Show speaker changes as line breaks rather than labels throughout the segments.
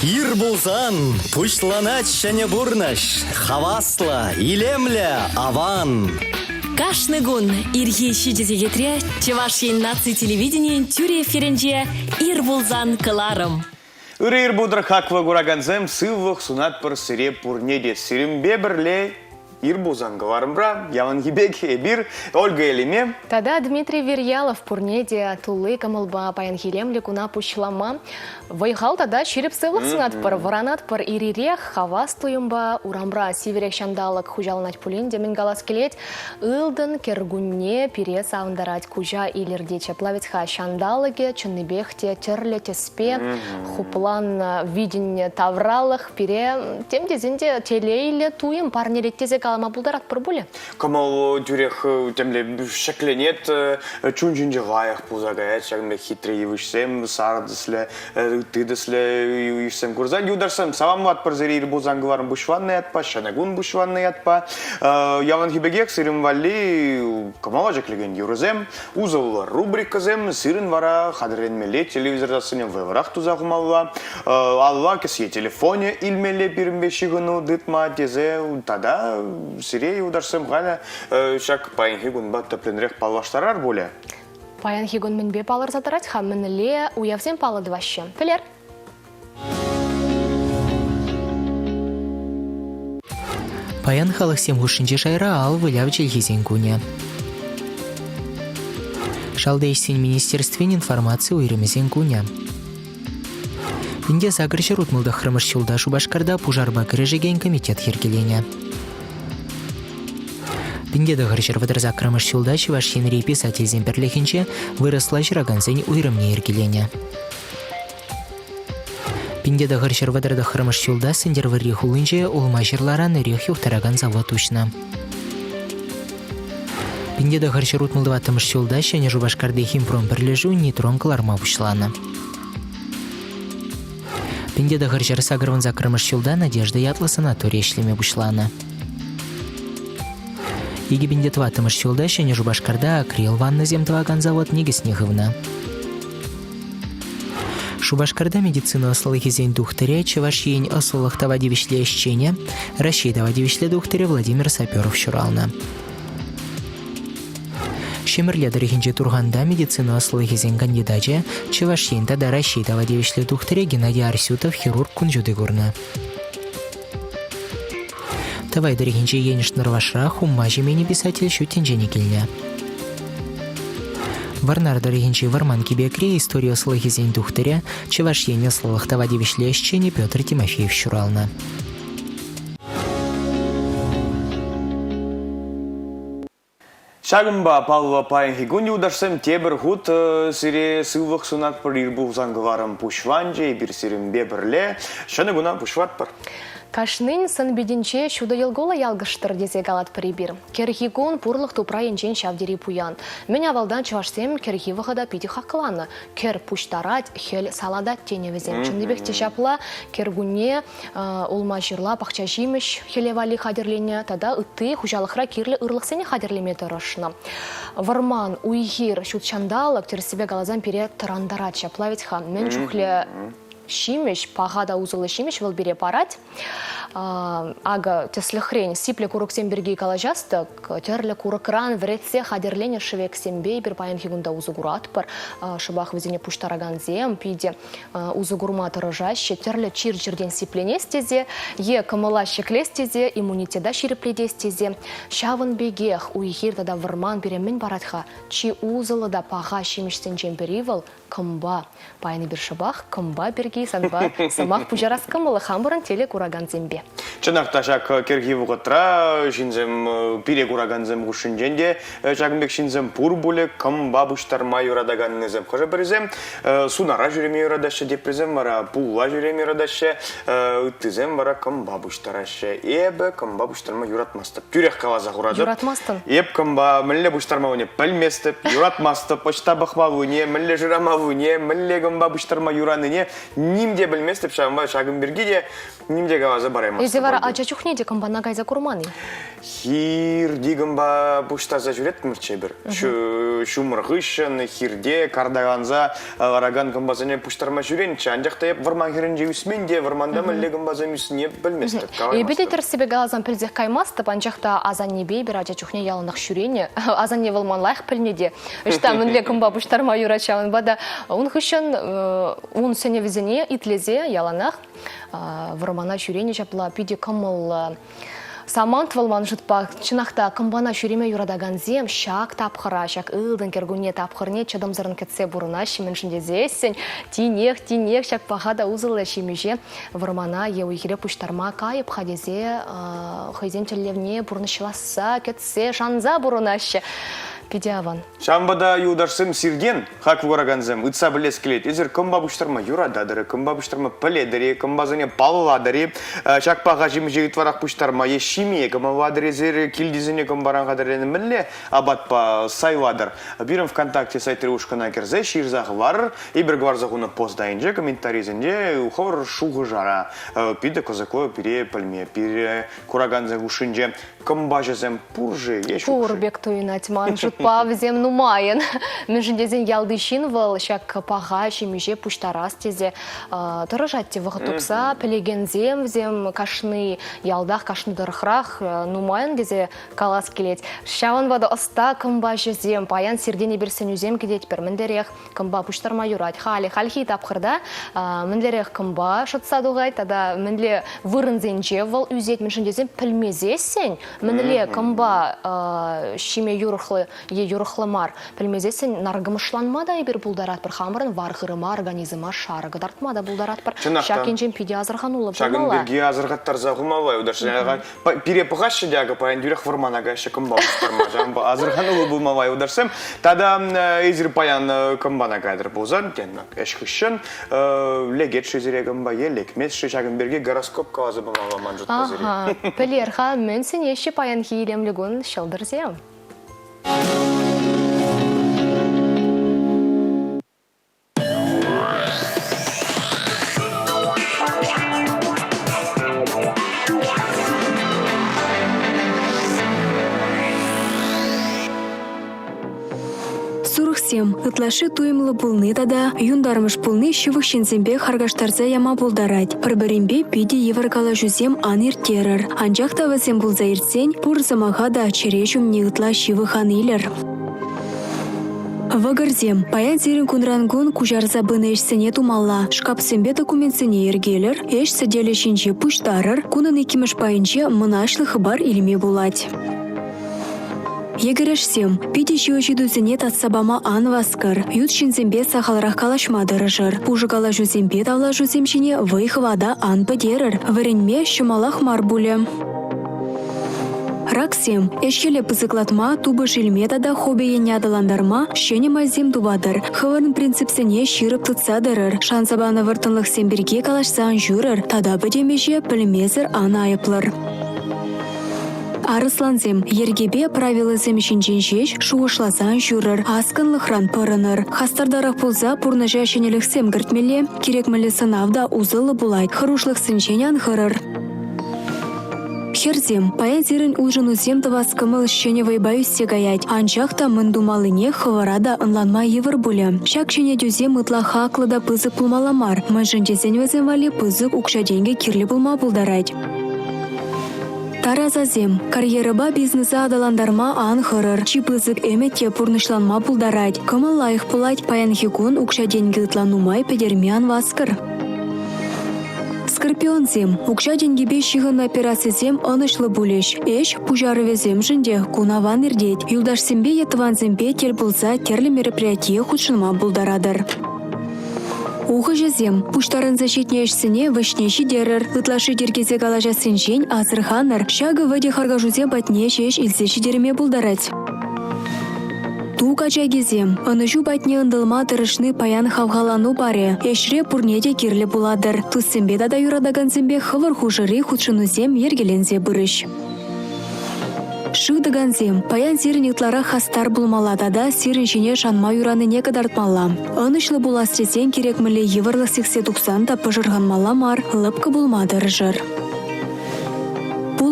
Ир пулсан пуҫланать ҫӗнӗ пурнӑҫ. Хаваслӑ, илемлӗ, аван.
Кашни кун ирхи ҫичӗ сехетре Чӑваш Ен наци телевиденийӗн тӳрӗ эфирӗнче Ир пулсан кӑларӑм.
Ырӑ ир пултӑр, хаклӑ куракансем, сывлӑх сунатпӑр сире пурне те. Сирӗнпе пӗрле Ир пулсан кӑларӑмра яланхи пек эпир Ольга Элиме
тата Дмитрий Вирьялов пурне те тулли кӑмӑлпа паянхи илемлӗ куна пуҫлама вӑй-хал тата ҫирӗп сывлӑх сунатпӑр, вӑранатпӑр ир-ирех хавас туйӑмпа урамра сивӗрех ҫанталӑк хуҫаланать пулин те мӗн калас килет, ылтӑн кӗркунне пире савӑнтарать, куҫа илӗртет. Ҫапла вӗт-ха ҫанталӑкӗ чӑннипех те тӗрлӗ тӗспе хупланнӑ, витӗннӗ тавралӑх пире тем тесен те телейлӗ туйӑм парнелет тесе калама пултаратпӑр пулӗ.
Кӑмӑл тӳрех темле ҫӗкленет, чун ҫинче лайӑх пулса каять. Ҫакӑн пек хитре йывӑҫсем, сарӑ тӗслӗ, ытти тӗслӗ йывӑҫсем курсан юлташсем саламлатпӑр сире ир пулсан кӑларӑм пуҫланнӑ ятпа, ҫӗнӗ кун пуҫланнӑ ятпа. Яланхи пекех сирӗн валли кӑмӑла ҫӗклекен юрӑсем, Усӑллӑ рубрикӑсем сирӗн вара хатӗрленмелле, телевизор сассине вӑйлӑрах туса хумалла, алла кӗсье телефонӗ илмелле пирӗнпе ҫыхӑну тытма тесе тата сире юлташсем халӗ ҫак паянхи кунпа тӗплӗнрех паллаштарар пулӗ.
Паянхи кун мӗнпе палӑрса тӑрать-ха, мӗнле уявсем паллӑ тӑваҫҫӗ? Пӗлер.
Паян халӑхсем хушшинче шайра ал выляв чӗлхисен кунӗ. Шалти ӗҫсен министерствин информаци уйрӑмӗсен кунӗ. Пинте сакӑр 169 ҫулта Шупашкарта пушарпа кӗрешекен комитет йӗркеленӗ. Пинте тӑхӑр ҫӗр вӑтӑр саккӑрмӗш ҫулта Чӑваш Енри писательсен пӗрлӗхӗнче вырӑсла ҫыракансен уйрӑмне йӗркеленӗ. 1939 ҫулта Сӗнтӗрвӑрри хулинче улма-ҫырларан эрех юхтаракан завод уҫнӑ. 1964 ҫулта Ҫӗнӗ Шупашкарти Химпром пӗрлешӳ нитрон кӑларма пуҫланӑ. 1988 ҫулта Надежда ятлӑ санатори ӗҫлеме пуҫланӑ. 2004 ҫулта Ҫӗнӗ Шупашкарта акрил ваннӑсем тӑвакан завод никӗсне хывнӑ. Шупашкарта медицина ӑслӑлӑхӗсен тухтӑрӗ, Чӑваш Ен ӑслӑлӑх тава тивӗҫлӗ ӗҫченӗ, Раҫҫей тава тивӗҫлӗ тухтӑрӗ Владимир Саперов ҫуралнӑ. Ҫӗмӗрле тӑрӑхӗнчи Турханта медицина ӑслӑлӑхӗсен кандидачӗ, Чӑваш Ен тата Раҫҫей тава тивӗҫлӗ тухтӑрӗ Геннадий Арсютов хирург кун ҫути курнӑ. Тӑвай тӑрӑхӗнчи Енӗш Нӑрвашра Хумма Ҫеменӗ писатель ҫут тӗнчене килнӗ. Вӑрнар тӑрӑхӗнчи Вӑрман Кипекри истори ӑслӑхӗсен тухтӑрӗ, Чӑваш Ен ӑслӑлӑх тава тивӗҫлӗ ӗҫченӗ Петр Тимофеев ҫуралнӑ.
Ҫакӑнпа паллӑ паянхи кун юлташсем тепӗр хут сире сывлӑх сунатпӑр ир пулсан кӑларӑм пуҫланчӗ эпир сирӗнпе пӗрле ҫӗнӗ куна пуҫлатпӑр.
Кашнин сӑн-питӗнче ҫутӑ йӑлкула ялкӑштӑр тесе калатпӑр эпир. Кӗрхи кун пурлӑх тупра енчен ҫав тери пуян. Мӗн авалтан чӑвашсем кӗрхи вӑхӑта питӗ хакланӑ. Кӗр пуҫтарать, хӗл салатать тенӗ вӗсем. Чӑннипех те ҫапла кӗркунне улма-ҫырла, пахча ҫимӗҫ хӗле валли хатӗрленӗ тата ытти хуҫалӑхра кирлӗ ырлӑхсене хатӗрлеме тӑрӑшнӑ. Вӑрман, уй-хир, ҫут ҫанталӑк, тӗрӗссипе каласан, пире тӑрантарать. Ҫапла вӗт-ха, мӗн чухлӗ ҫимӗҫ, паха та усӑллӑ ҫимӗҫ вӑл пире парать. Акӑ, тӗслӗхрен, сиплӗ курӑксем пирки калаҫас тӑк, тӗрлӗ курӑкран вӗретсе хатӗрленӗ шӗвексемпе эпир паянхи кунта усӑ куратпӑр. Шӑпах вӗсене пуҫтаракансем питӗ усӑ курма тӑрӑшаҫҫӗ, тӗрлӗ чир-чӗртен сипленес тесе е кӑмӑла ҫӗклес тесе, иммунитета ҫирӗплетес тесе. Ҫавӑн пекех уй-хир тата вӑрман пире мӗн парать-ха? Чи усӑллӑ та паха ҫимӗҫсенчен пӗри вӑл кӑмпа. Паян эпир шӑпах кӑмпа пирки санпа сӑмах пуҫарас кӑмӑллӑ хамӑрӑн телекуракансемпе.
Чӑнах та ҫак кӗрхи вӑхӑтра ҫынсем пире куракансем хушшинчен те ҫакӑн пек ҫынсем пур пулӗ, кӑмпа пуҫтарма юратаканнисем. Хӑшӗ-пӗрисем сунара ҫӳреме юратаҫҫӗ, теприсем вара пулла ҫӳреме юратаҫҫӗ, ыттисем вара кӑмпа пуҫтараҫҫӗ. Эпӗ кӑмпа пуҫтарма юратмастӑп. Тӳрех каласа хуратӑп.
Юратмастӑн?
Эп кӑмпа мӗнле пуҫтармаллине пӗлместӗп, юратмастӑп, ӑҫта пӑхмаллине, мӗнле шырамаллине, мӗнле кӑмпа пуҫтарма юранине ним те пӗлместӗп, ҫавӑнпа ҫакӑн пирки те ним те каласа параймастӑп.
Эсӗ вара ача чухне те кӑмпана кайса курман-и?
Хирти кӑмпа пуҫтарса ҫӳреттӗмӗрччӗ эпир. ҫумӑр хыҫҫӑн хирте карталанса ларакан кӑмпасене пуҫтарма ҫӳренччӗ. Анчах та эп вӑрман хӗрринче ӳсмен те вӑрманта мӗнле кӑмпасем ӳснине пӗлместӗп,
Эпӗ те тӗрӗссипе каласан пӗлсех каймастӑп, анчах та асаннепе эпир ача чухне яланах ҫӳренӗ. Асанне вӑл ман лайӑх пӗлнӗ те, ӑҫта мӗнле кӑмпа пуҫтарма юрать ҫавӑнпа та ун хыҫҫӑн ун сӗнӗвӗсене итлесе яланах вӑрмана ҫӳренӗ ҫапла питӗ кӑмӑллӑ. Самант вӑл ман шутпа чӑнах та кӑмпана ҫӳреме юратакансем ҫак тапхӑра, ҫак ылтӑн кӗркунне тапхӑрне чӑтӑмсӑррӑн кӗтсе пурӑнаҫҫӗ, мӗншӗн тесессӗн тинех, тинех ҫак паха та усӑллӑ ҫимӗҫе вӑрмана е уй-хире пуҫтарма кайӑп-ха тесе хӑйсен тӗллевне пурнӑҫласса кӗтсе, шанса пурӑнаҫҫӗ. Питӗ аван.
Ҫавӑнпа та юлташсем сиртен, хаклӑ куракансем, ыйтса пӗлес килет. Эсир кӑмпа пуҫтарма юрататӑр-и, кӑмпа пуҫтарма пӗлетӗр-и, кӑмпасене паллатӑр-и, ҫак паха ҫимӗҫе ытларах пуҫтарма е ҫиме кӑмӑллатӑр эсир, килтисене кӑмпаран хатӗрленӗ мӗнле апатпа сайлатӑр? Пирӗн ВКонтакте сайтри ушкӑна кӗрсе ҫырса хӑварӑр. Эпир кӑларса хунӑ пост айӗнче, комментарисенче хӑвӑр шухӑшара питӗ кӑсӑклӑ пире пӗлме, пире куракансен хушшинче Кӑмпаҫӑсем пур-ши е ҫук-ши?
Пур пек туйӑнать ман шутпа, вӗсем нумайӑн. Мӗншӗн тесен ялти ҫын вӑл ҫак паха ҫимӗҫе пуҫтарас тесе тӑрӑшать те вӑхӑт тупса. Пӗлекенсем вӗсем кашни ялтах, кашни тӑрӑхрах нумайӑн тесе калас килет. Ҫавӑнпа та ӑста кӑмпаҫӑсем паян сиртен эпир сӗнӳсем кӗтетпӗр. Мӗнлерех кӑмпа пуҫтарма юрать. Халӗ хальхи тапхӑрта мӗнлерех кӑмпа шӑтса тухать тата мӗнле вырӑнсенче вӑл ӳсет, мӗншӗн тесен пӗлмесессӗн мӗнле кӑмпа ҫиме юрӑхлӑ е юрӑхлӑ мар, пӗлмесессӗн наркӑмӑшланма та эпир пултаратпӑр, хамӑрӑн вар-хырӑма, организма шар кӑтартма та пултаратпӑр. Ҫак енчен питӗ асӑрхануллӑ пулмалла.
Ҫакӑн пирки асӑрхаттарса хумалла, юлташсем. Пире пӑхаҫҫӗ те акӑ паян тӳрех вӑрмана каяҫҫӗ кӑмпа пуҫтарма. Ҫавӑнпа асӑрхануллӑ пулмалла юлташсем. Тата эсир паян кӑмпана кайтӑр пулсан, тен, ӗҫ хыҫҫӑн лекет-ши сире кӑмпа е лекмест-ши ҫакӑн пирки гороскоп каласа памалла ман шутпа сире.
Аха, пӗлер-ха, мӗн сӗнеҫҫӗ паянхи илемлӗ кун ҫӑлтӑрсем?
Сурӑхсем ытлашши туйӑмлӑ пулни тата юнтармӑш пулни ҫывӑх ҫынсемпе харкаштарса яма пултарать. Пӗр-пӗринпе питӗ йывӑр калаҫусем ан ирттерӗр. Анчах та вӗсем пулса иртсен пур сӑмаха та чӗре ҫумне ытла ҫывӑх ан илӗр. Вӑкӑрсем, паян сирӗн кунран-кун куҫарса пынӑ ӗҫсене тумалла. Шкапсемпе документсене йӗркелӗр, ӗҫ сӗтелӗ ҫинче пуҫтарӑр, кунӑн иккӗмӗш пайӗнче мӑнаҫлӑ хыпар илме пулать. Йӗкӗрешсем, питӗ ҫивӗч ыйтусене татса пама ан васкӑр, ют ҫынсемпе сахалрах калаҫма тӑрӑшӑр. Пушӑ калаҫусемпе тавлашусем ҫине вӑй-хӑвата ан пӗтерӗр, вӗренме ҫӑмӑлах мар пулӗ. Раксем ӗҫ-хӗле пысӑклатма, тупӑш илме тата хобби енне аталантарма ҫӗнӗ майсем тупатӑр. Хӑвӑрӑн принципсене ҫирӗп тытса тӑрӑр. Шанса панӑ вӑрттӑнлӑхсем пирки калаҫса ан ҫӳрӗр тата пӗтӗм ӗҫе пӗлмесӗр ан айӑплӑр. Арӑслансем йӗркепе правилӑсем ҫинчен ҫеҫ шухӑшласа ан ҫӳрӗр, аскӑнлӑхран пӑрӑнӑр. Хастартарах пулса пурнӑҫа ҫӗнӗлӗхсем кӗртмелле. Кирек мӗнле сӑнав та усӑллӑ пулать, хӑрушлӑхсенчен ан хӑрӑр. Хӗрсем, паян сирӗн улшӑнусем тӑвас кӑмӑл ҫӗнӗ вӑйпа ӳссе каять. Анчах та мӗн тумаллине хӑвӑра та ӑнланма йывӑр пулӗ. Ҫак ҫӗнетӳсем ытла хаклӑ та пысӑк пулмалла мар, мӗншӗн тесен вӗсем валли пысӑк укҫа-тенкӗ кирлӗ пулма пултарать. Тарасасем, карьерӑпа бизнеса аталантарма ан хӑрӑр. Чи пысӑк ӗмӗт те пурнӑҫланма пултарать. Кӑмӑл лайӑх пулать, паянхи кун укҫа-тенкӗ ытла нумай пӗтерме ан васкӑр. Скорпионсем укҫа-тенкӗпе ҫыхӑннӑ операцисем ӑнӑҫлӑ пулӗҫ. Ӗҫ пуҫарӑвӗсемшӗн те кун аван иртет. Юлташсемпе е тӑвансемпе тӗл пулса тӗрлӗ мероприятие хутшӑнма пултаратӑр. Ухӑҫӑсем пуҫтарӑнса ҫитнӗ ӗҫсене вӗҫне ҫитерӗр. Ытлашши тиркесе калаҫассинчен асӑрханӑр. Ҫакӑ вӗтӗ харкашусем патне ҫеҫ илсе ҫитерме пултарать. Ту качакисем ӑнӑҫу патне ӑнтӑлма тӑрӑшни паян хавхалану парӗ. Ӗҫре пурне те кирлӗ пулатӑр. Туссемпе тата юратакансемпе хӑвӑр хушӑри хутшӑнусем йӗркеленсе пырӗҫ. Шыв тӑкансем, паян сирӗн ытларах хастар пулмалла тата сирӗн ҫине шанма юранине кӑтартмалла. Ӑнӑҫлӑ пулас тесен кирек мӗнле йывӑрлӑх сиксе тухсан та пӑшӑрханмалла мар, лӑпкӑ пулма тӑрӑшӑр.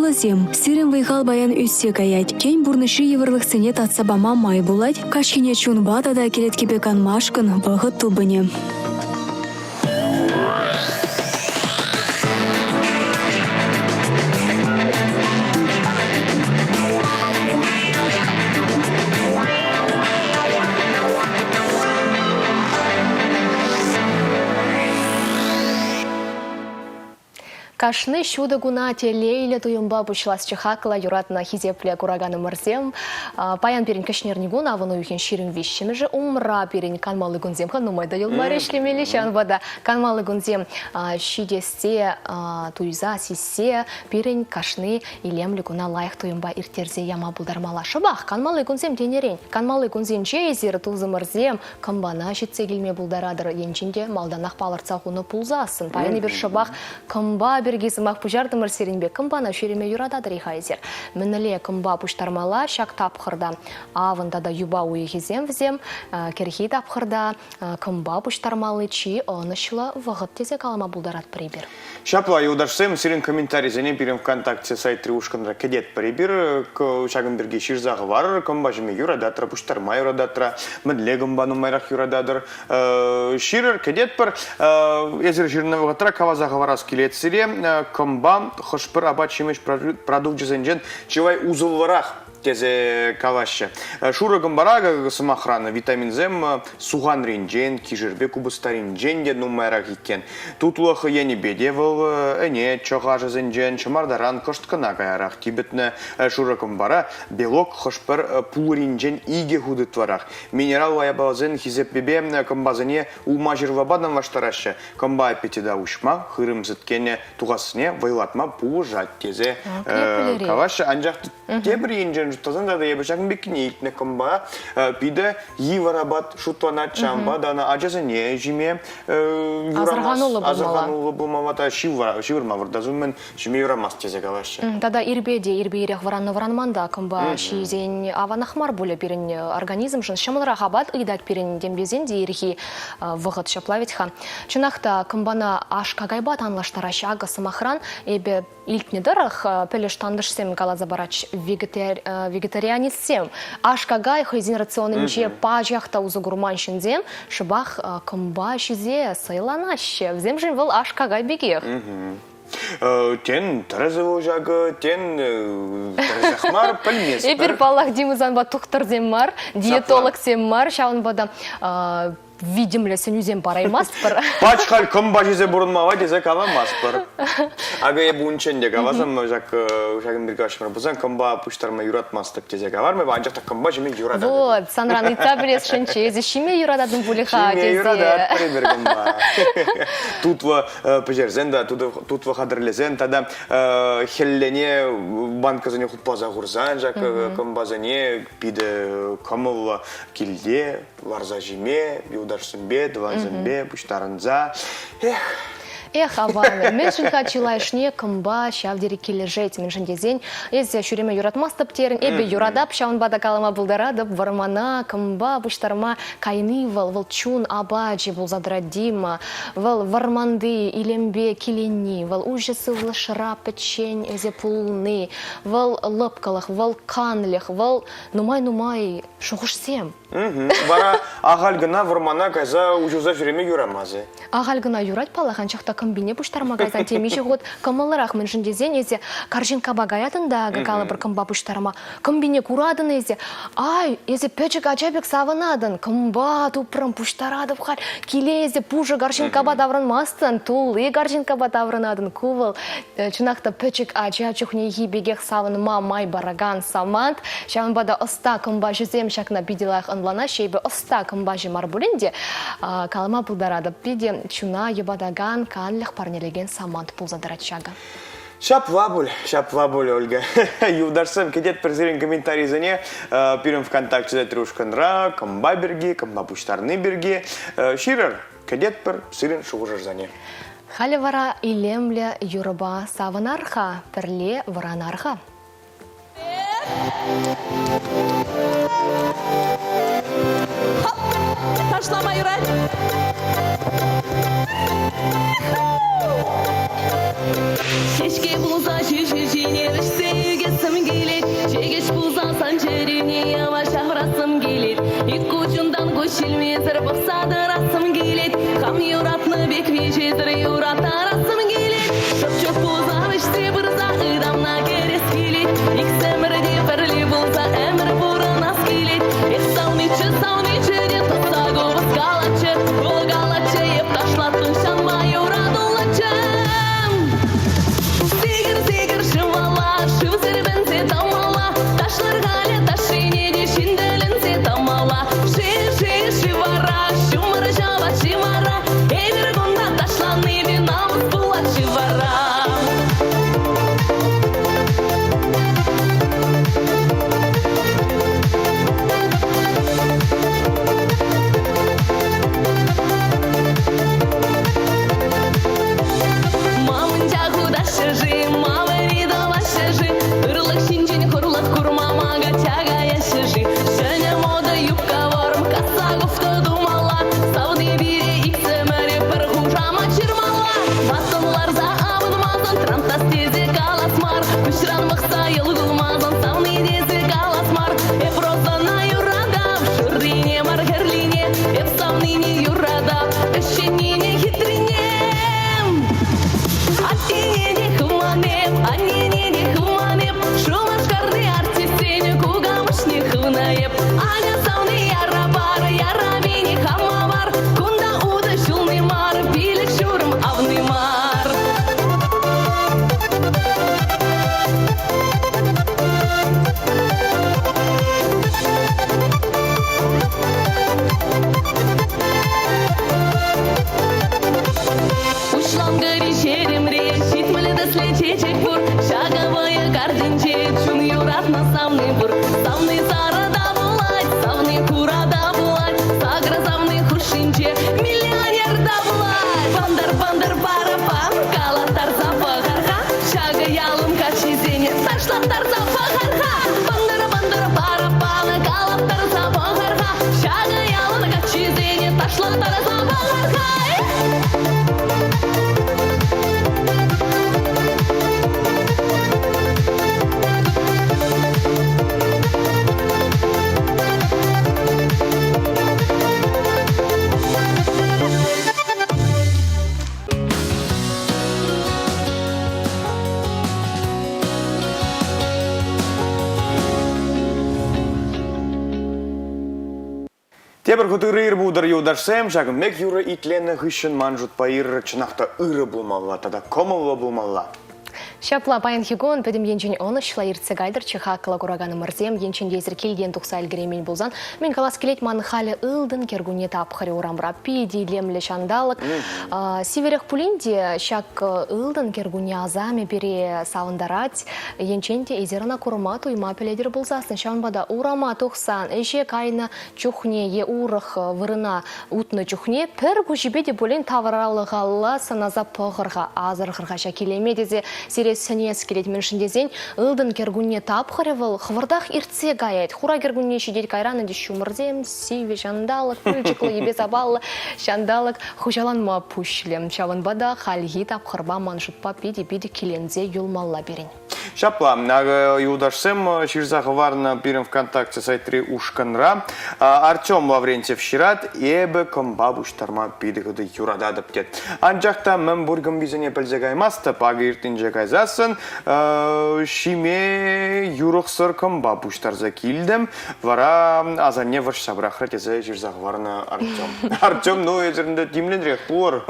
Пулӑсем, сирӗн вӑй-хал паян ӳссе каять. Тен, пурнӑҫри йывӑрлӑхсене татса пама май пулать. Каҫхине чунпа тата кӗлеткепе канмашкӑн вӑхӑт тупӑнӗ.
Кашни ҫутӑ куна телейлӗ туйӑмпа пуҫласчӗ хаклӑ, юратнӑ, хисеплӗ кураканӑмӑрсем. Паян пирӗн кӗҫнерникун, авӑн уйӑхӗн 23-мӗшӗ умра пирӗн канмалли кунсем-ха нумай та юлмарӗ ӗҫлемелли. Ҫавӑнпа та канмалли кунсем ҫитессе туйса, сиссе пирӗн кашни илемлӗ куна лайӑх туйӑмпа ирттерсе яма пултармалла. Шӑпах канмалли кунсем тенӗрен канмалли кунсенче эсир, тусӑмӑрсем, кӑмпана ҫитсе килме пултаратӑр. Енчен те малтанах палӑртса хунӑ пулсассӑн. Паян эпир шӑпах кӑмпа пирки сӑмах пуҫартӑмӑр сирӗнпе. Кӑмпана ҫӳреме юрататӑр-и-ха эсир? Мӗнле кӑмпа пуҫтармалла ҫак тапхӑрта? Авӑн тата юпа уйӑхӗсем вӗсем кӗрхи тапхӑрта кӑмпа пуҫтармалли чи ӑнӑҫлӑ вӑхӑт тесе калама пултаратпӑр эпир.
Ҫапла, юлташсем, сирӗн комментарисене пирӗн ВКонтакте сайтри ушкӑнра кӗтетпӗр эпир. Ҫакӑн пирки ҫырса хӑварӑр. Кӑмпа ҫиме юрататӑр, пуҫтарма юрататӑр, мӗнле кӑмпа нумайрах юрататӑр. Ҫырӑр, кӗтетпӗр. Эсир ҫырнӑ вӑхӑтра каласа хӑварас килет сире. Кӑмпа хӑш-пӗр апат-ҫимӗҫ продукчӗсенчен чылай усӑллӑрах тесе калаҫҫӗ. Шурӑ кӑмпара, сӑмахран, витаминсем суханринчен, кишӗрпе купӑстаринчен те нумайрах иккен. Тутлӑх енӗпе те вӑл ӗне, чӑх ашӗсенчен, ҫӑмартаран кӑшт кӑна каярах типӗтнӗ. Шурӑ кӑмпара белок хӑш-пӗр пулӑринчен икӗ хут ытларах. Минераллӑ япаласен хисеппипе кӑмпасене улма-ҫырлапа танлаштараҫҫӗ. Кӑмпа аппетита уҫма, хырӑм сӗткенӗ тухассине вӑйлатма пулӑшать тесе калаҫҫӗ. Анчах Тепӗр енчен шутласан тата эпӗ ҫакӑн пеккине илтнӗ кӑмпа питӗ йывӑр апат шутланать, ҫавӑнпа та ӑна ачасене ҫиме юрамасть. Асӑрхануллӑ пулмалла та ҫывӑрма выртас умӗн ҫиме юрамасть тесе калаҫҫӗ.
Тата ирпе те ирпе ирех вӑраннӑ-вӑранман та кӑмпа ҫисен аванах мар пулӗ пирӗн организмшӑн. Ҫӑмӑлрах апат ыйтать пирӗн тем тесен те ирхи вӑхӑт ҫапла вӗт-ха. Чӑнах та кӑмпана аш-какайпа танлаштараҫҫӗ. Акӑ, сӑмахран, эпӗ Илтнӗ тӑрӑх, пӗлӗш тантӑшсем каласа паратчӗҫ, вегетарианистсем аш-какай хӑйсен рационӗнче пачах та усӑ курман ҫынсем шӑпах кӑмпа ҫисе сӑйланаҫҫӗ. Вӗсемшӗн вӑл аш-какай пекех.
Тен, тӗрӗсӗ вӑл ҫакӑ, тен, тӗрӗсех мар, пӗлместпӗр.
Эпир, паллах, Дима санпа тухтӑрсем мар, диетологсем мар, ҫавӑнпа та витӗмлӗ сӗнӳсем параймастпӑр.
Пач халь кӑмпа ҫисе пурӑнмалла тесе каламастпӑр. Акӑ эпӗ унччен те каласам, ҫак ҫакӑн пирки калаҫмӑр пулсан кӑмпа пуҫтарма юратмастӑп тесе каларӑм эпӗ, анчах та кӑмпа ҫиме юрататӑп.
Вот, санран ыйтса пӗлесшӗнччӗ, эсӗ ҫиме юрататӑн пулӗ-ха
Ҫиме
тесе.
юрататпӑр эпир кӑмпа. Тутлӑ пӗҫерсен та, тутлӑ хатӗрлесен тата хӗллене банкӑсене хупласа хурсан ҫак кӑмпасене питӗ кӑмӑллӑ килте ларса ҫиме, юлташсемпе, тӑвансемпе пуҫтарӑнса. Эх!
Эх, аван, мӗншӗн-ха чылайӑшне кӑмпа ҫав тери килӗшет, мӗншӗн тесен эсӗ ҫӳреме юратмастӑп терӗн, эпӗ юратап, ҫавӑнпа та калама пултаратӑп, вӑрмана кӑмпа пуҫтарма кайни вӑл, вӑл чун апачӗ пулса тӑрать, Дима. Вӑл вӑрманти илемпе киленни, вӑл уҫӑ сывлӑшра пӗччен эсӗ пулни, вӑл лӑпкӑлӑх, вӑл канлӗх, вӑл нумай-нумай шухӑшсем.
Вара ахаль кӑна вӑрмана кайса уҫӑлса ҫӳреме юрамасӗ.
Ахаль кӑна юрать паллах, анчах та кӑмпине пуҫтарма кайсан темиҫе хут кӑмӑллӑрах, мӗншӗн тесен эсӗ карҫинккапа каятӑн та калӑпӑр кӑмпа пуҫтарма. Кӑмпине куратӑн эсӗ. Ай, эсӗ пӗчӗк ача пек савӑнатӑн. Кӑмпа тупрӑм, пуҫтаратӑп халь. Киле эсӗ пушӑ карҫинккапа таврӑнмастӑн, тулли карҫинккапа таврӑнатӑн. Ку вӑл чӑнах та пӗчӗк ача чухнехи пекех савӑнма май паракан самант. Ҫавӑнпа та ӑста кӑмпаҫӑсем ҫакна питӗ лайӑх ӑнланаҫҫӗ. Эпӗ ӑста кӑмпаҫӑ мар пулин те калама пултаратӑп. Питӗ чуна йӑпатакан, канлӗх парнелекен самант пулса тӑрать ҫакӑ.
Ҫапла пуль, ҫапла пуль, Ольга. Юлташсем, кӗтетпӗр сирӗн комментарисене. Пирӗн ВКонтакте ушкӑнра кӑмпа пирки, кӑмпа пуҫтарни пирки ҫырӑр. Кӗтетпӗр сирӗн шухӑшӑрсене.
Халӗ вара илемлӗ юрӑпа савӑнар-ха, пӗрле вӑранар-ха.
Хоп! Ташлама юрать. Ҫеҫке пулса ҫӳҫӳ ҫине вӗҫсе. тӑваҫҫӗ-ши, ма вӗри тӑваҫҫӗ-ши? Ырлӑх ҫинчен хурлӑх курма ма качча каяҫҫӗ-ши? Ҫӗнӗ мода юбка вӑрӑм, касса кофта тумалла. Савни пире иксӗмӗре пӗр хушамат ҫырмалла. Ваттӑн ларса авӑнмасан, трантас тесе калас мар. Куҫран пӑхса йӑл кулмасан, савни тесе калас мар. Эп Розӑна юратап, шуррине мар хӗрлине. Эп савнине юратап, ӗҫченнине хитрине. Аттене те хывман эп, аннене те хывман эп, Шупашкарти артистсен кукамӑшне хывнӑ эп. Аня савни яра пар, яра мени хама мар, кунта утӑ ҫулни мар, пилӗк ҫурӑм авни мар. Уҫланкӑри ҫеремре 70 тӗслӗ чечек пур. Ҫакӑ вӑйӑ картинче чун юратнӑ савни пур. Савни сарӑ та пулать, савни хура та пулать, сакӑр савни хушшинче миллионер та пулать. Пантӑр-пантӑр параппан калаттарса пӑхар-ха, ҫакӑ ялӑн каччисене ташлаттарса пӑхар-ха. Пантӑр-пантӑр параппан калаттарса пӑхар-ха, ҫакӑ ялӑн каччисене ташлаттарса пӑхар-ха.
Тепӗр хут ырӑ ир пултӑр, юлташсем. Ҫакӑн пек юрӑ итленӗ хыҫҫӑн ман шутпа ир чӑнах та ырӑ пулмалла тата кӑмӑллӑ пулмалла.
Ҫапла паянхи кун пӗтӗм енчен ӑнӑҫлӑ иртсе кайтӑрччӗ хаклӑ кураканӑмӑрсем. Енчен те эсир килтен тухса ӗлкӗреймен пулсан, мӗн калас килет ман халӗ ылтӑн кӗркунне тапхӑрӗ урамра питӗ илемлӗ ҫанталӑк. Сивӗрех пулин те ҫак ылтӑн кӗркунне асамӗ пире савӑнтарать. Енчен те эсир ӑна курма, туйма пӗлетӗр пулсассӑн, ҫавӑнпа та урама тухсан, ӗҫе кайнӑ чухне е урӑх вырӑна утнӑ чухне пӗр куҫӗпе те пулин тавралӑхалла сӑнаса пӑхӑр-ха, асӑрхӑр-ха ҫак илеме тесе сире сӗнес килет. Мӗншӗн тесен ылтӑн кӗркунне тапхӑрӗ вӑл хӑвӑртах иртсе каять. Хура кӗркунне ҫитет кайран ӗнтӗ ҫумӑрсем, сивӗ ҫанталӑк, пылчӑклӑ, йӗпе-сапаллӑ ҫанталӑк хуҫаланма пуҫлӗ. Ҫавӑнпа та хальхи тапхӑрпа ман шутпа питӗ-питӗ киленсе юлмалла пирӗн.
Ҫапла, юлташсем ҫырса хӑварнӑ пирӗн ВКонтакте сайтри ушкӑнра Артем Лаврентьев ҫырать, эпӗ кӑмпа пуҫтарма питӗ хытӑ юрататӑп тет. Анчах та мӗн пур кӑмписене пӗлсе каймастӑп, акӑ иртнинче кайсассӑн ҫиме юрӑхсӑр кӑмпа пуҫтарса килтӗм, вара асанне вӑрҫса пӑрахрӗ тесе ҫырса хӑварнӑ Артем. Артем, ну эсир ӗнтӗ тимлӗнрех пулӑр.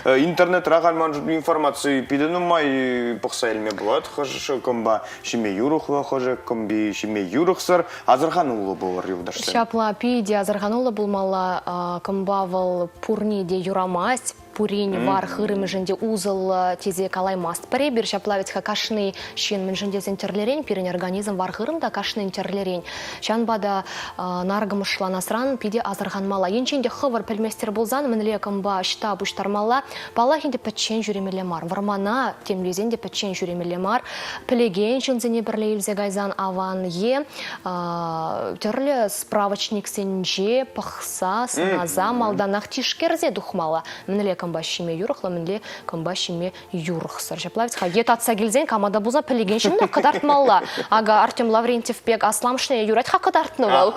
Интернетра халь ман информаци питӗ нумай пӑхса илме пулать. Хӑш кӑмпа ҫиме юрӑхлӑ, хӑшӗ кӑмпи ҫиме юрӑхсӑр. Асӑрхануллӑ пулӑр, юлташсем.
Ҫапла, питӗ асӑрхануллӑ пулмалла. Кӑмпа вӑл пурне те юрамасть, пурин вар хырӑмӗшӗн те усӑллӑ тесе калаймастпӑр эпир. Ҫапла вӗт-ха кашни ҫын мӗншӗн тесен тӗрлӗрен, пирӗн организм вар-хырӑм та кашнин тӗрлӗрен. Ҫавӑнпа та наркӑмӑшланасран питӗ асӑрханмалла. Енчен те хӑвӑр пӗлместӗр пулсан, мӗнле кӑмпа ӑҫта пуҫтармалла, паллах ӗнтӗ пӗччен ҫӳремелле мар. Вӑрмана тем тесен те пӗччен ҫӳремелле мар. Пӗлекен ҫынсене пӗрле илсе кайсан аван е тӗрлӗ справочниксенче пӑхса, сӑнаса малтанах тишкерсе тухмалла. Мӗнле кӑмпа ҫиме юрӑхлӑ, мӗнле кӑмпа ҫиме юрӑхсӑр. Ҫапла вӗт-ха, е татса килсен кама та пулса пӗлекен ҫынна кӑтартмалла. Акӑ Артем Лаврентьев пек асламӑшне юрать-ха кӑтартнӑ вӑл.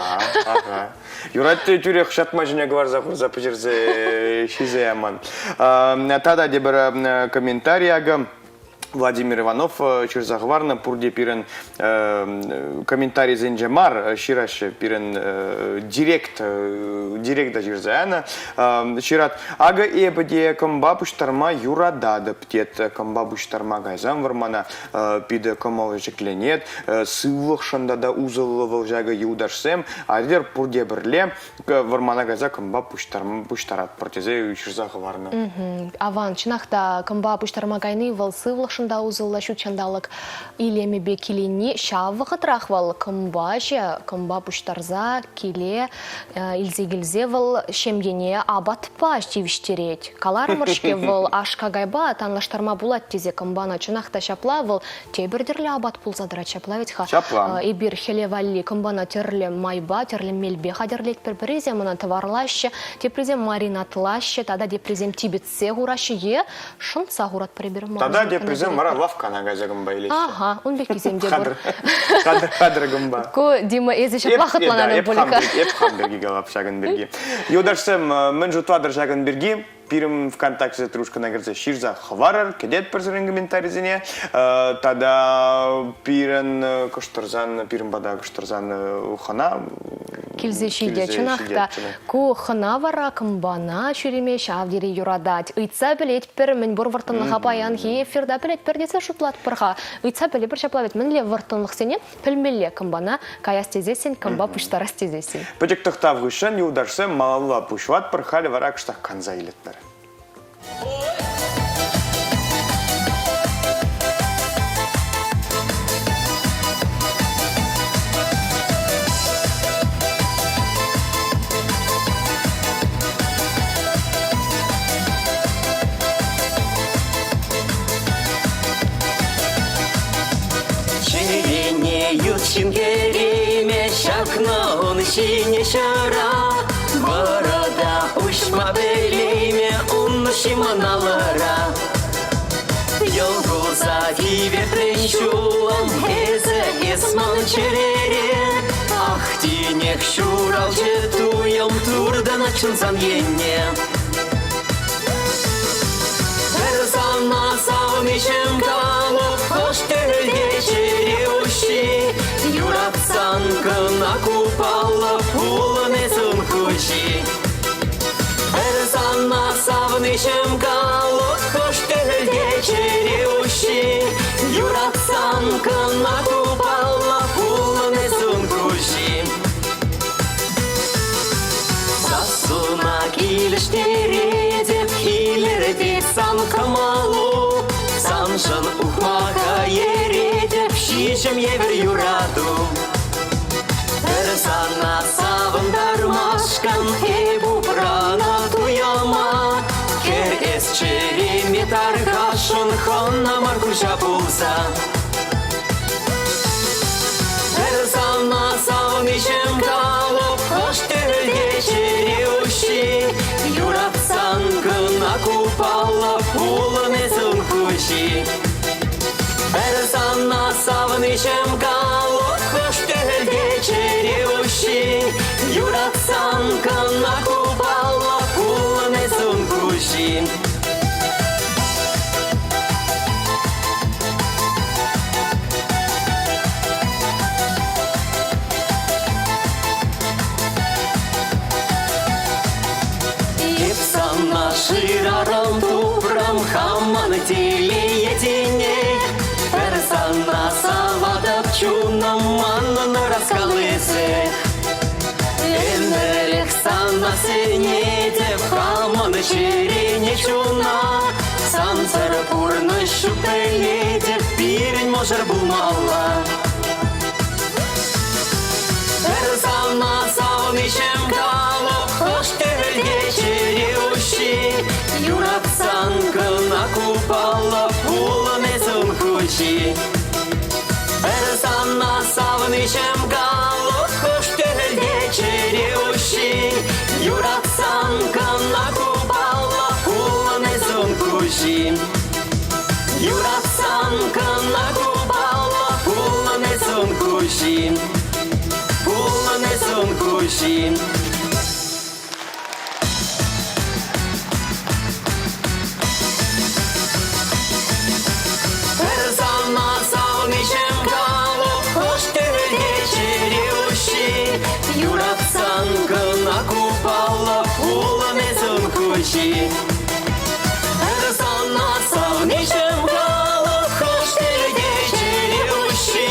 Ага, Юрать те тӳрех ҫатма ҫине кӑларса хурса пӗҫерсе ҫисе яман. Тата тепӗр комментарий акӑ. Владимир Иванов ҫырса хӑварнӑ пурте пирӗн комментарисенче мар ҫыраҫҫӗ пирӗн директ директа ҫырса янӑ ҫырать акӑ эпӗ те кӑмпа пуҫтарма юрататӑп тет кӑмпа пуҫтарма кайсан вӑрмана питӗ кӑмӑл ҫӗкленет сывлӑхшӑн тата усӑллӑ вӑл ҫакӑ юлташсем атьӑр пурте пӗрле вӑрмана кайса кӑмпа пуҫтаратпӑр тесе ҫырса хӑварнӑ.
Аван, чӑнах та кӑмпа пуҫтарма кайни вӑл сывлӑхшӑн. Сывлӑхшӑн та усӑллӑ ҫут ҫанталӑк илемӗпе киленни. Ҫав вӑхӑтрах вӑл кӑмпаҫӑ, кӑмпа пуҫтарса киле илсе килсе вӑл ҫемьене апатпа тивӗҫтерет. Каларӑмӑр-ҫке вӑл аш-какайпа танлаштарма пулать тесе кӑмпана чӑнах та ҫапла вӑл тепӗр тӗрлӗ апат пулса тӑрать ҫапла вӗт-ха.
Ҫапла.
Эпир хӗле валли кӑмпана тӗрлӗ майпа, тӗрлӗ мелпе хатӗрлетпӗр. Пӗрисем ӑна тӑварлаҫҫӗ, теприсем маринадлаҫҫӗ тата теприсем типӗтсе хураҫҫӗ е шӑнтса хуратпӑр эпир.
Тата теприсем вара лавккана кайса кӑмпа илеҫҫӗ.
Ага, ун пеккисем те пур.
Хатӗр, хатӗр кӑмпа.
Ку, Дима, эсӗ ҫапла хӑтланатӑн пуль-ха.
Эп хам пирки калап ҫакӑн пирки. Юлташсем, мӗн шутлатӑр ҫакӑн пирки? Пирӗн ВКонтакте стружкӑна кӗрсе ҫырса хӑварӑр, кӗтетпӗр сирӗн комментарисене. Тата пирӗн кӑштӑрсан, пирӗн пата кӑштӑрсан хӑна
килсе ҫитӗ. Чӑнах та, ку хӑна вара кӑмпана ҫӳреме ҫав тери юратать. Ыйтса пӗлетпӗр, мӗнпур вӑрттӑнлӑха паянхи эфирта пӗлетпӗр тесе шутлатпӑр-ха. Ыйтса пӗлӗпӗр ҫапла вӗт мӗнле вӑрттӑнлӑхсене пӗлмелле кӑмпана каяс тесессӗн, кӑмпа пуҫтарас тесессӗн.
Пӗчӗк тӑхтав хыҫҫӑн юлташсем малалла пуҫлатпӑр, халӗ вара кӑштах канса илетпӗр.
Чӗрене ют ҫын кӗреймӗ ҫакна ун ҫине ҫӑра. Вӑрӑта уҫма пӗлеймӗ ун ҫиман алӑра. Йӑл кулса тиветрен ҫулӑм эсӗ эс ман чӗрере. Ах, тинех ҫуралчӗ туйӑм туртӑнать чун сан енне. Пӗр сана савниҫӗм калӑп, хӑш тӗлте чӗре уҫҫи. Юратсан кӑна купаллӑ пулӑн эс ун хуҫи. Пӗр сана савниҫӗм калӑп, хӑш тӗлте чӗре уҫҫи. Юратсан кӑна купаллӑ пулӑн эс ун хуҫи. Сассуна килӗштеретӗп, илӗртет сан кӑмӑлу. Саншӑн ухмаха еретӗп, ҫиҫӗм евӗр юрату. Пӗр сана савӑнтармашкӑн эп упрана туяма. Хӗр эс чӗреме тархасшӑн хӑнна мар куҫа пулса. Пӗр сана савниҫӗм калӑп, хӑш тӗлте чӗре уҫҫи. Юратсан кӑна купаллӑ пулӑн эс ун хуҫи. Пӗр сана савниҫӗм калӑп, хӑш тӗлте чӗре уҫҫи. Юратсан кӑна купаллӑ пулӑн эс ун хуҫи. Эп сана шырарӑм, тупрӑм хамӑн телее тинех. Пӗр сана саватӑп чунӑм манӑн ӑраскаллисех. Ӗмӗрех сана сӗнетӗп хамӑн чӗрене чуна. Сансӑр пурнӑҫ ҫук пӗлетӗп, пирӗн мӑшӑр пулмалла. Пӗр сана савниҫӗм калӑп, хӑш тӗлте чӗре уҫҫи. Юратсан кӑна купаллӑ пулӑн эс ун хуҫи. Пӗр сана савниҫӗм калӑп, хӑш тӗлте чӗре уҫҫи. Юратсан кӑна купаллӑ пулӑн эс ун хуҫи. Юратсан кӑна купаллӑ пулӑн эс ун хуҫи. Пулӑн эс ун хуҫи. Пӗр сана савниҫӗм калӑп, хӑш тӗлте чӗре уҫҫи. Юратсан кӑна купаллӑ пулӑн эс ун хуҫи. Пӗр сана савниҫӗм калӑп, хӑш тӗлте чӗре уҫҫи.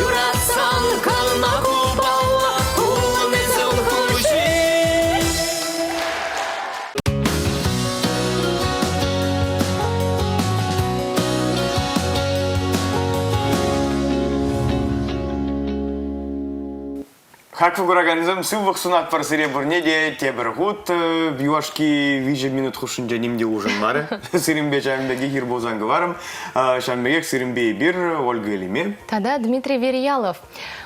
Юратсан кӑна купаллӑ пулӑн эс ун хуҫи.
Хаклӑ куракансем, сывлӑх сунатпӑр сире пурне те тепӗр хут. Юлашки виҫӗ минут хушшинче ним те улшӑнмарӗ. Сирӗнпе ҫавӑн пекех ир пулсан кӑларӑм. Ҫавӑн пекех сирӗнпе эпир, Ольга Элиме.
Тата Дмитрий Верьялов.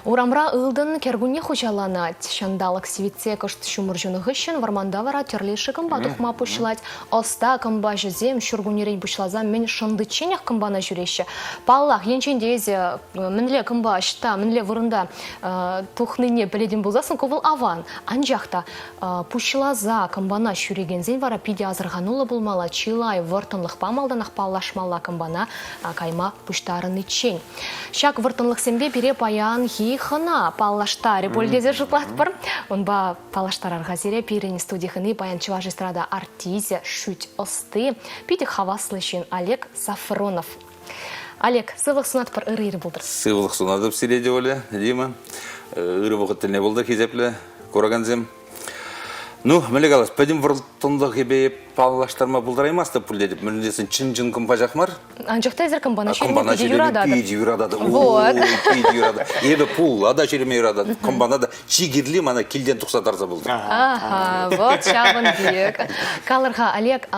Урамра ылтӑн кӗркунне хуҫаланать. Ҫанталӑк сивӗтсе кӑшт ҫумӑр ҫунӑ хыҫҫӑн вӑрманта вара тӗрлӗ кӑмпа тухма пуҫлать. Ӑста кӑмпаҫӑсем ҫуркуннерен пуҫласа мӗн шӑнтичченех кӑмпана ҫӳреҫҫӗ. Паллах, енчен те эсӗ мӗнле кӑмпа ӑҫта, мӗнле вырӑнта тухнине пӗлетӗн пулсассӑн ку вӑл аван. Анчах та пуҫласа кӑмпана ҫӳрекенсен вара питӗ асӑрхануллӑ пулмалла, чылай вӑрттӑнлӑхпа малтанах паллашмалла кӑмпана кайма пуҫтарӑниччен. Ҫак вӑрттӑнлӑхсемпе пире паянхи хӑна паллаштарӗ пуль тесе шутлатпӑр. Унпа паллаштарар-ха сире пирӗн студи хӑни паян чӑваш эстрада артисчӗ, шӳт ӑсти, питӗ хаваслӑ ҫын Олег Сафронов. Олег, сывлӑх сунатпӑр, ырӑ ир пултӑр.
Сывлӑх сунатӑп сире те, Оля, Дима. Ырӑ вӑхӑт тӗлне пултӑр, хисеплӗ куракансем. Ну, мӗнле калас, пӗтӗм вӑрттӑнлӑхӗпе паллаштарма пултараймастӑп пуль тетӗп. Мӗншӗн тесен чӑн-чӑн кӑмпаҫах мар.
Анчах та эсир кӑмпана ҫӳреме
Кӑмпана
питӗ
ҫӳреме
юрататӑр.
питӗ юрататӑп.
Вот.
Ой, питӗ юрататӑп. Эпӗ пулла та ҫӳреме юрататӑп, кӑмпана та. Чи кирли мана килтен тухса тарса пултӑр.
Ага, вот ҫавӑн пек. Калӑр-ха, Олег,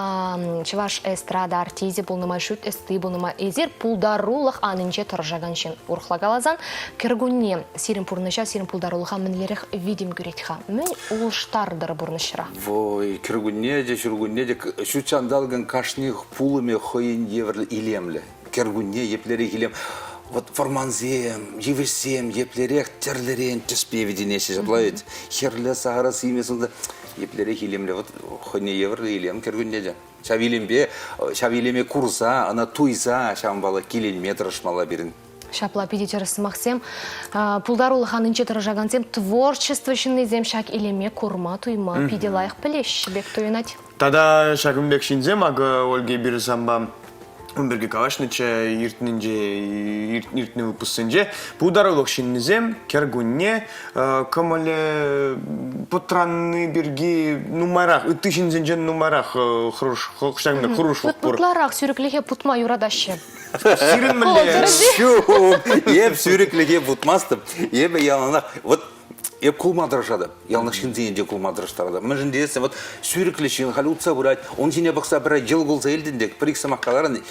чӑваш эстрада артисчӗ пулнӑ май, шӳт ӑсти пулнӑ май, эсир пултарулӑх анинче тӑрӑшакан ҫын. Урӑхла каласан, кӗркунне сирӗн пурнӑҫа, сирӗн пултарулӑха мӗнлерех витӗм кӳрет-ха? Мӗн улӑштартӑр пурнӑҫра?
Вой, кӗркунне те, ҫуркунне те ҫут ҫанталӑкӑн кашни пулӑмӗ хӑйӗн евӗрлӗ илемлӗ. Кӗркунне еплерех илем. Вот вӑрмансем, йывӑҫсем еплерех тӗрлӗрен тӗспе витӗнеҫҫӗ ҫапла ведь. Хӗрлӗ, сарӑ, симӗс унта еплерех илемлӗ. Вот хӑйне евӗрлӗ илем кӗркунне те. Ҫав илемпе, ҫав илеме курса, ӑна туйса ҫавӑнпала киленме тӑрӑшмалла пирӗн.
Ҫапла питӗ тӗрӗс сӑмахсем. Пултарулӑх анинче тӑрӑшакансем творчество ҫыннисем ҫак илеме курма, туйма питӗ лайӑх пӗлеҫҫӗ пек туйӑнать.
Тата ҫакӑн пек ҫынсем, акӑ, Ольга эпир санпа ун пирки калаҫнӑччӗ иртнинче, иртнӗ выпусксенче. Пултарулӑх ҫыннисем кӗркунне кӑмӑлӗ пӑтранни пирки нумайрах, ытти ҫынсенчен нумайрах хӑруш, ҫакӑн пек хӑрушлӑх пур.
Ытларах сӳрӗклӗхе путма юратаҫҫӗ.
Сирӗн мӗнле?
Ҫук, эп сӳрӗклӗхе путмастӑп. Эпӗ яланах, вот эп кулма тӑрӑшатӑп. Яланах ҫынсене те кулма тӑрӑштаратӑп. Мӗншӗн тесен вот сӳрӗклӗ ҫын халь утса пырать, ун ҫине пӑхса пӗрре йӑл кулса илтӗн те, пӗр-ик сӑмах каларӑн,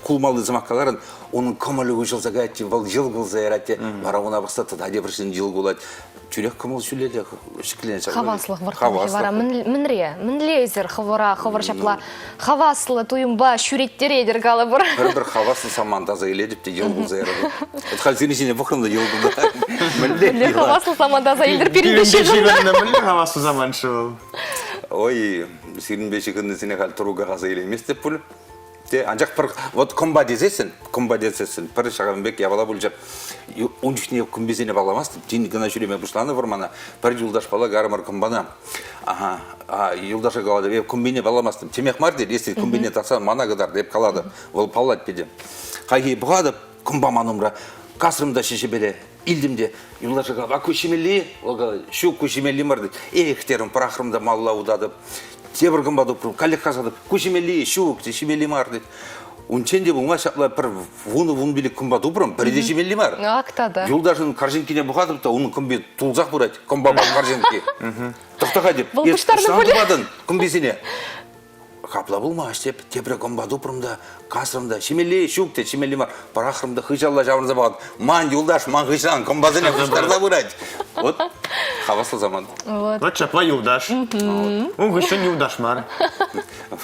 кулмалли сӑмах каларӑн, унӑн кӑмӑлӗ уҫӑлса каять те, вӑл йӑл кулса ярать те, вара уна пӑхса тата тепӗр ҫын йӑл кулать. Тӳрех кӑмӑл ҫӳлелле ҫӗкленет.
Хаваслӑх вӑрттӑнлӑхӗ вара мӗнре? Мӗнле эсир хӑвӑра хӑвӑр ҫапла хаваслӑ туйӑмпа ҫӳреттеретӗр калӑпӑр?
Пӗр-пӗр хаваслӑ самант аса илетӗп те йӑл кулса яратӑп. Вот халь сирӗн ҫине пӑхрӑм та йӑл кулса. Мӗнле
Мӗнле хаваслӑ самант аса илтӗр пирӗнпе ҫыхӑннӑ?
Мӗнле хаваслӑ самант-ши вӑл?
Ой, сирӗнпе ҫыхӑннисене халь тӑруках аса илейместӗп пуль. Те, анчах пӗр вот кӑмпа тесессӗн, кӑмпа тесессӗн пӗр ҫакӑн пек япала пулчӗ. Ун чухне кӑмписене палламастӑп, тин кӑна ҫӳреме пуҫланӑ вӑрмана. Пӗр юлташпала карӑмӑр кӑмпана. Ага, а, юлташа калатӑп, эп кӑмпине палламастӑм. Темех мар тет, если кӑмпине татсан мана кӑтарт, эп калатӑп. Вӑл паллать питӗ. Хайхи пӑхатӑп, кӑмпа ман умра. Касрӑм та ҫӗҫӗпеле, илтӗм те. Юлташа калап, а ку ҫимелли? Вӑл калать, ҫук, ку ҫимелли мар тет. Эх, терӗм, пӑрахрӑм та малалла утатӑп. Тепӗр кӑмпа тупрӑм, каллех касатӑп. Ку ҫимелли, ҫук, ҫимелли мар тет. Унччен те пулмасть ҫапла пӗр вунӑ-вунпилӗк кӑмпа тупрӑм, пӗри те ҫимелли мар.
Ак тата.
Юлташӑн карҫинккине пӑхатӑп та унӑн кӑмпи тулсах пырать, кӑмпапа карҫинкки. Тӑхта-ха теп,
Вӑл пуҫтарнӑ пулӗ.
тупатӑн кӑмписене. Капла пулмасть теп, тепре кӑмпа тупрӑм та, касрӑм та, ҫимелли ҫук тет, ҫимелли мар. Пӑрахрӑм та хыҫалла ҫаврӑнса пӑхатӑп. Ман юлташ ман хыҫран кӑмпасене пуҫтарса пырать. Вот хаваслӑ самант.
Вот.
Вот ҫапла юлташ. Ун хыҫҫӑн юлташ мар.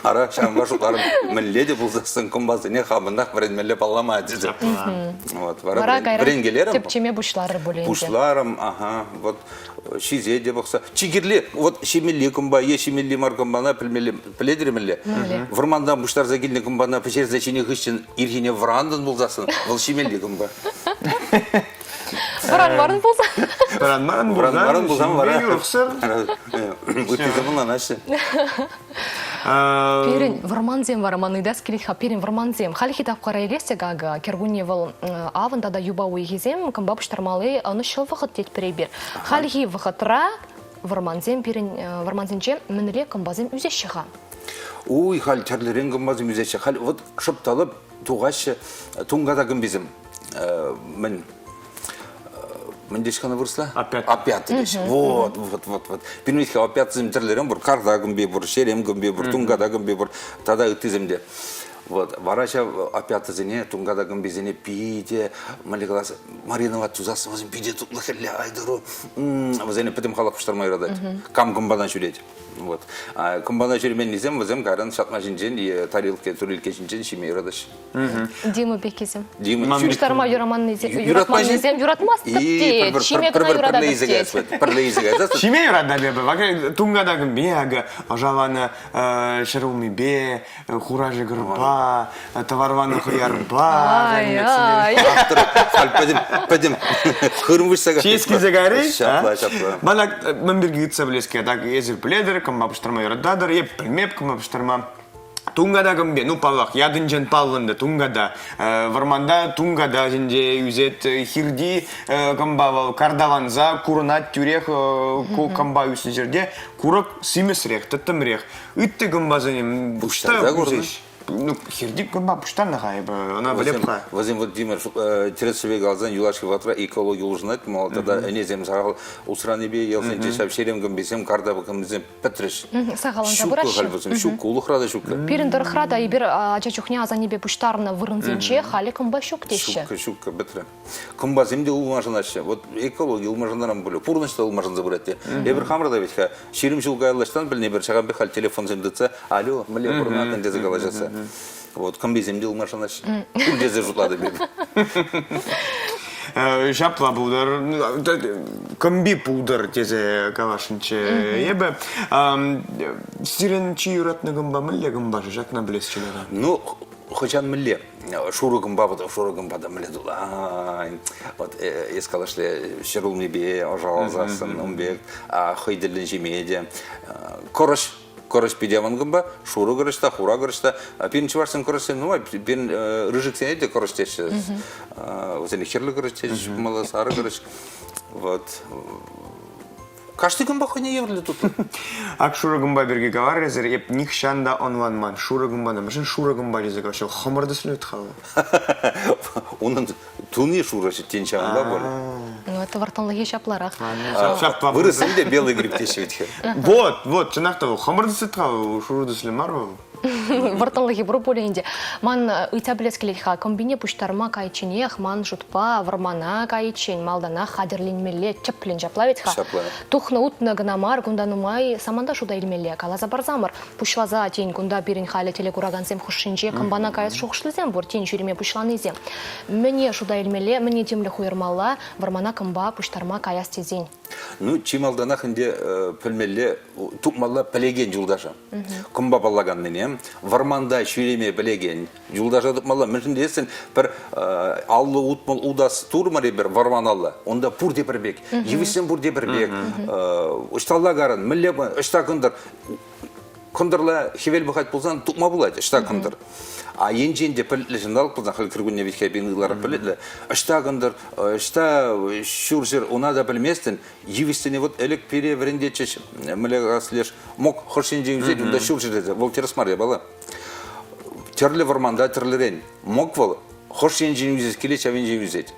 Вара ҫавӑнпа шутларӑм, мӗнле те пулсассӑн кӑмпасене хамӑнах вӗренмелле паллама тесе. Вот, вара,
Вара кайран
вӗренкелерӗм.
тӗпчеме пуҫларӑр пуль ӗнтӗ.
Пуҫларӑм, ага, вот ҫисе те пӑхса. Чи кирли, вот ҫимелли кӑмпа е ҫимелли мар кӑмпана пӗлмелле, пӗлетӗр мӗнле? Вӑрмантан пуҫтарса килнӗ кӑмпана пӗҫерсе ҫинӗ хыҫҫӑн ирхине вӑрантӑн пулсассӑн вӑл ҫимелли кӑмпа.
Вӑранмарӑн пулсан.
Вӑранмарӑн
Вӑранмарӑн пулсан вара
юрӑхсӑр.
Ыттисем ӑнланаҫҫӗ.
Пирӗн вӑрмансем вара ман ыйтас килет-ха, пирӗн вӑрмансем. Хальхи тапхӑра илес тек акӑ, кӗркунне вӑл авӑн тата юпа уйӑхӗсем кӑмпа пуҫтармалли ӑнӑҫлӑ вӑхӑт тетпӗр эпир. Хальхи вӑхӑтра вӑрмансем пирӗн вӑрмансенче мӗнле кӑмпасем ӳсеҫҫӗ-ха?
Уй, халь тӗрлӗрен кӑмпасем ӳсеҫҫӗ. Халь вот шӑп та лӑп тухаҫҫӗ тунката кӑмписем. Мӗн? Мӗн теҫ кана вырӑсла?
Опят.
Опят теҫ. Вот, вот, вот, вот. Пирӗн опятсем тӗрлӗрен пур. Карта кӑмпи пур, ҫерем кӑмпи пур, тунката кӑмпи пур, тата ыттисем те. Вот. Вара ҫав опятӑсене, тунката кӑмписене питӗ, мӗнле калас, мариновать тусассӑн вӗсем питӗ тутлӑ хӗлле айтӑру. Вӗсене пӗтӗм халӑх пуҫтарма юратать. Кам кӑмпана ҫӳрет. Вот. Кӑмпана ҫӳременнисем вӗсем кайран ҫатма ҫинчен е тарелке, турилке ҫинчен ҫиме юратаҫҫӗ.
Дима пеккисем.
Дима
Пуҫтарма юраманнисем, юратманнисем юратмастӑп тет. Ҫиме кӑна юрататӑп тет.
Пӗрле илсе кайсассӑн.
Ҫиме юрататӑп эпӗ. Вака тунгата кӑмпи акӑ ӑшаланӑ ҫӗрулмипе, хура ҫӑкӑрпа, тӑварланӑ хӑярпа.
Ай-ай.
Автор халь пӗтӗм пӗтӗм хырӑм выҫса кайрӗ.
Ҫиес килсе кайрӗ.
Ҫапла, ҫапла.
Мана мӗн пирки ыйтса пӗлес килет. Так эсир пӗлетӗр, кӑмпа пуҫтарма юрататӑр, эп пӗлмеп кӑмпа пуҫтарма. Тунката кӑмпи, ну паллах, ятӗнчен паллӑ ӗнтӗ тунката. Вӑрманта тунката ҫинче ӳсет хирти кӑмпа вӑл карталанса курӑнать тӳрех ку кӑмпа ӳснӗ ҫӗрте курӑк симӗсрех, тӗттӗмрех. Ытти кӑмпасене
Пуҫтарса курнӑ.
Ну, хирти кӑмпа пуҫтарнӑ-ха эпӗ, ӑна пӗлеп-ха.
Вӗсем вот, Димер, тӗрӗссипе каласан, юлашки вӑхӑтра экологи улшӑнать, мал тата ӗнесем сахал усранипе ялсенче ҫав ҫерем кӑмписем, карта кӑмписем пӗтрӗҫ.
Сахалланса
Ҫуккӑ
пыраҫҫӗ.
халь вӗсем, ҫуккӑ, улӑхра та ҫуккӑ.
Пирӗн тӑрӑхра та эпир ача чухне асаннепе пуҫтарнӑ вырӑнсенче халӗ кӑмпа ҫук теҫҫӗ.
Ҫуккӑ, ҫуккӑ, пӗтрӗ. Кӑмпасем те ылмашӑнаҫҫӗ. Вот экологи ылмашӑнтаран пулӗ, пурнӑҫ та ылмашӑнса пырать те. Эпир хамӑр та вӗт-ха 20 ҫул каялла ӑҫтан пӗлнӗ эпир ҫакӑн пек халь телефонсем тытса, алло, мӗнле пурӑнатӑн тесе калаҫасса. Вот кӑмписем те ылмашӑнаҫҫӗ. Пуль тесе шутлатӑп эпӗ.
Ҫапла пултӑр, кӑмпи пултӑр тесе каласшӑнччӗ эпӗ. Сирӗн чи юратнӑ кӑмпа мӗнле кӑмпа-ши? Ҫакна пӗлесчӗ тата.
Ну, хӑҫан мӗнле? Шурӑ кӑмпа, шурӑ кӑмпа та мӗнле тула. Вот эс калашле ҫӗрулмипе ӑшаласассӑн ун пек хӑй тӗллӗн ҫиме те. Кӑрӑҫ Кӑрӑҫ питӗ аван кӑмпа, шурӑ кӑрӑҫ та, хура кӑрӑҫ та. Пирӗн чӑвашсен кӑрӑҫсем нумай, пирӗн рыжиксене те кӑрӑҫ теҫҫӗ. Вӗсене хӗрлӗ кӑрӑҫ теҫҫӗ, мала сарӑ кӑрӑҫ. Вот. Кашни кӑмпа хӑйне евӗрлӗ тутлӑ.
Ак шурӑ кӑмпа пирки каларӑр эсир, эп нихҫан та ӑнланман. Шурӑ кӑмпана мӗншӗн шурӑ кӑмпа тесе калаҫҫӗ? Хӑмӑр тӗслӗ вӗт-ха вӑл.
Унӑн туни шурӑ тен ҫавӑнпа пуль.
Ну, это вӑрттӑнлӑхӗ ҫапларах.
Ҫапла.
Вырӑссем те белый гриб теҫҫӗ вӗт-ха.
Вот, вот, чӑнах та вӑл хӑмӑр тӗслӗ-ха вӑл, шурӑ тӗслӗ мар вӑл.
Вӑрттӑнлӑхӗ пур пуль ӗнтӗ. Ман ыйтса пӗлес килет-ха, кӑмпине пуҫтарма кайичченех ман шутпа вӑрмана кайиччен малтанах хатӗрленмелле тӗплӗн ҫапла вӗт-ха.
Ҫапла.
Тухнӑ утнӑ кӑна мар, кунта нумай саманта шута илмелле. Каласа парсамӑр, Пуҫласа, тен, кунта пирӗн халӗ телекуракансем хушшинче кӑмпана каяс шухӑшлисем пур, тен, ҫӳреме пуҫланисем. Мӗне шута илмелле, мӗне тимлӗх уйӑрмалла вӑрмана кӑмпа пуҫтарма каяс тесен?
Ну, чи малтанах ӗнтӗ пӗлмелле, тупмалла пӗлекен юлташа. Кӑмпа паллаканнине, вӑрманта ҫӳреме пӗлекен юлташа тупмалла. Мӗншӗн тесен пӗр 50-60 утас турмӑр эпир вӑрманалла. Унта пурте пӗр пек. Йывӑҫсем пурте пӗр пек. Ӑҫталла карӑн, мӗнле, ӑҫта кӑнтӑр. Кӑнтӑрла хӗвел пӑхать пулсан тупма пулать, ӑҫта кӑнтӑр. А енчен те пӗлӗтлӗ ҫанталӑк пулсан, халь кӗркунне виҫ пин ытларах пӗлӗтлӗ, ӑҫта кӑнтӑр, ӑҫта ҫурҫӗр, уна та пӗлместӗн. Йывӑҫсене вот ӗлӗк пире вӗрентетчӗҫ, мӗнле калас леш, мок хӑш енчен ӳсет, унта ҫурҫӗр тесе. Вӑл тӗрӗс мар япала. Тӗрлӗ вӑрманта тӗрлӗрен. Мок вӑл хӑш енчен ӳсес килет, ҫав енчен ӳсет.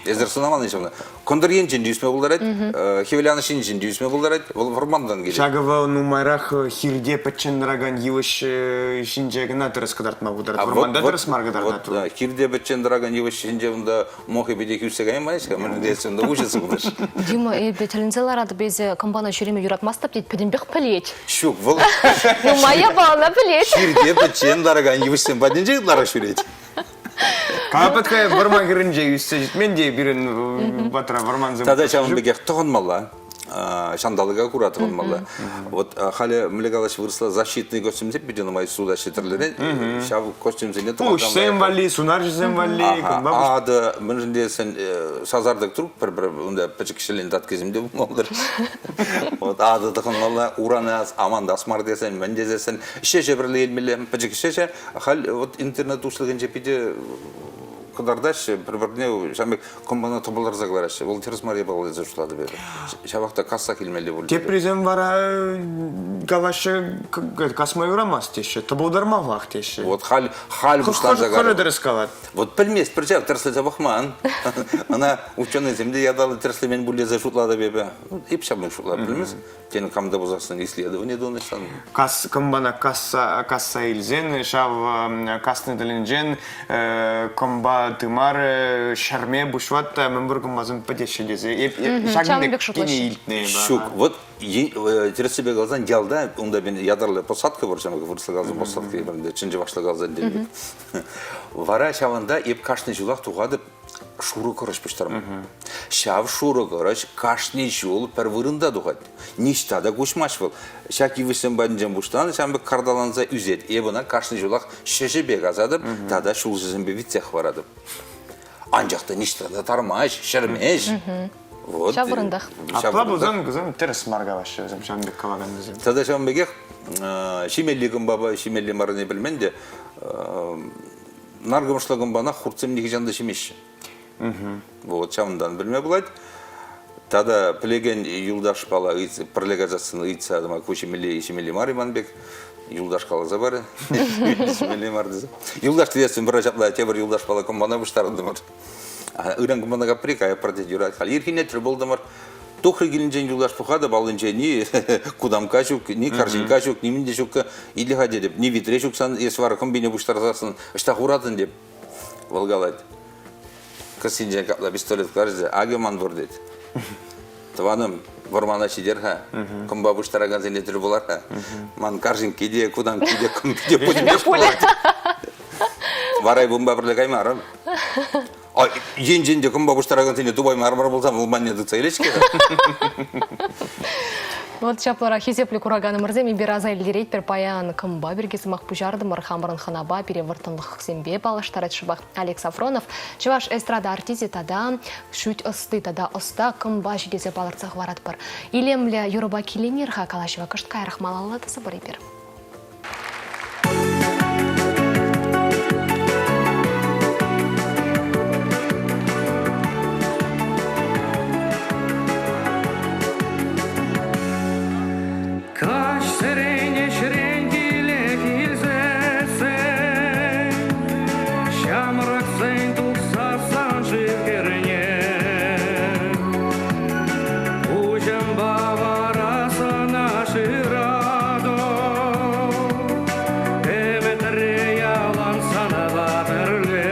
Эсӗр сӑнаман ҫавна. Кӑнтӑр енчен те ӳсме пултарать, хӗвеланӑҫ енчен те ӳсме пултарать, вӑл вӑрмантан килет.
Ҫакӑ вӑл нумайрах хирте пӗччен тӑракан йывӑҫ ҫинче кӑна тӗрӗс кӑтартма пултарать. Вӑрманта тӗрӗс мар кӑтартать.
Вот, хирте пӗччен тӑракан йывӑҫ ҫинче унта мохӗ питех ӳссе каймасть-ха, мӗншӗн тесен унта уҫӑ сывлӑш.
Дима, эпӗ тӗлӗнсе ларатӑп, эсӗ кӑмпана ҫӳреме юратмастӑп тет, пӗтӗмпех пӗлет.
Ҫук, вӑл...
Нумай япалана пӗлет.
Хирте пӗччен ларакан йывӑҫсем патӗнче ытларах ҫӳрет.
Капӑткая вӑрман хӗрринче ӳссе ҫитмен те пирӗн патра вӑрмансем.
Тата ҫавӑн пекех тӑхӑнмалла. Ҫанталӑка кура тӑхӑнмалла. Вот халӗ мӗнле калаҫ вырӑсла защитный костюмсем питӗ нумай сутаҫҫӗ тӗрлӗрен. Ҫав костюмсене
Пуҫсем валли, сунарҫӑсем валли.
Ада, мӗншӗн тесен сасартӑк труп пӗр-пӗр унта пӗчӗк ҫӗлен таткисем те пулмаллӑр. Вот атӑ тӑхӑнмалла, урана амантас мар тесен, мӗн тесессӗн ҫӗҫӗ пӗрле илмелле, пӗчӗк ҫӗҫӗ. Халь вот интернет уҫлӑхӗнче питӗ. кӑтартаҫҫӗ, пӗр-пӗрне ҫавӑн пек кӑмпана тӑпӑлтарса кӑлараҫҫӗ. Вӑл тӗрӗс мар япала тесе шутлатӑп эпӗ. Ҫавах та касса килмелле пуль.
Теприсем вара калаҫҫӗ, касма юрамасть теҫҫӗ, тӑпӑлтармаллах теҫҫӗ.
Вот халь халь пуҫланса
кайрӗ. Тӗрӗс калать.
Вот пӗлмест пӗр ҫав тӗрӗслесе пӑхман. Ӑна ученӑйсем те ятарлӑ тӗрӗслемен пуль тесе шутлатӑп эпӗ. Эп ҫавӑн пек шутлап пӗлмест. Тен, кам та пулсассӑн исследовани тунӑ сан.
Кас, кӑмпана касса, касса илсен, ҫав каснӑ тӗлӗнчен кӑмпа тымарӗ ҫӗрме пуҫлать та мӗнпур кӑмпасем пӗтеҫҫӗ тесе. Эп, ҫакӑн пек тени илтнӗ эпӗ.
Ҫук, вот тӗрӗссипе каласан, ялта унта мен ятарлӑ посадка пур, ҫамрӑк вырӑсла каласан посадка, чӑн чӑвашла каласан тенӗ. Вара ҫавӑнта эп кашни ҫулах тухатӑп шурӑ кӑрӑҫ пуҫтарма. Ҫав шурӑ кӑрӑҫ кашни ҫул пӗр вырӑнта тухать. Ниҫта та куҫмасть вӑл. Ҫак йывӑҫсем патӗнчен пуҫланӑ, ҫавӑн пек карталанса ӳсет. Эп ӑна кашни ҫулах ҫӗҫӗпе касатӑп тата ҫулҫӑсемпе витсех хӑваратӑп. Анчах та ниҫта та тармасть, ҫӗрмест.
Вот. Ҫав вырӑнтах.
Апла пулсан вӗсем тӗрӗс мар калаҫҫӗ вӗсем ҫавӑн пек калаканнисем.
Тата ҫавӑн пекех ҫимелли кӑмпапа ҫимелли маррине пӗлмен те наркӑмӑшлӑ кӑмпана хуртсем нихӑҫан та ҫимеҫҫӗ. Вот ҫавӑнтан пӗлме пулать. Тата пӗлекен юлташпала пӗрле кайсассӑн ыйтса тӑма ку ҫимелли ҫимелли мар ман пек. Юлташ каласа парӗ. Ҫимелли мар тесе. Юлташ тесен пӗр ҫапла тепӗр юлташпала кӑмпана пуҫтарӑнтӑмӑр. Ыран кӑмпана капри кайӑпӑр тет юрать. Халь ирхине тӗл пултӑмӑр. Тухрӗ килӗнчен юлташ пӑхатӑп, аллинче ни кутамкка ҫук, ни карҫинкка ҫук, нимӗн те ҫуккӑ. Иле-ха тетӗп, ни витре ҫук сан, эс вара кӑмпине пуҫтарсассӑн ӑҫта хуратӑн теп. Вӑл калать, кӗсйинчен капла пистолет кӑларчӗ, акӑ ман пур тет. Тӑванӑм, вӑрмана ҫитер-ха, кӑмпа пуҫтаракансене тӗл пулар-ха. Ман карҫинкки те, кутамкки те, кӑмпи те пӗтӗмпех пулать. Вара эп унпа пӗрле каймарӑм. А енчен те кӑмпа пуҫтаракансене тупаймарӑмӑр пулсан вӑл манне тытса илет-ҫке.
Вот ҫапларах хисеплӗ кураканӑмӑрсем эпир аса илтеретпӗр паян кӑмпа пирки сӑмах пуҫартӑмӑр. Хамӑрӑн хӑнапа пире вӑрттӑнлӑхсемпе паллаштарать шӑпах Олег Сафронов, чӑваш эстрада артисчӗ тата шӳт ӑсти тата ӑста кӑмпаҫӑ тесе палӑртса хӑваратпӑр. Илемлӗ юрӑпа киленер-ха калаҫӑва кӑшт каярах малалла тӑсӑпӑр эпир.
Каҫсерен ӗҫрен киле килсессӗн Ҫамрӑксен тухсассан шыв хӗрне Куҫӑмпа вара сана шыратӑп Ӗмӗтре ялан санпа пӗрле.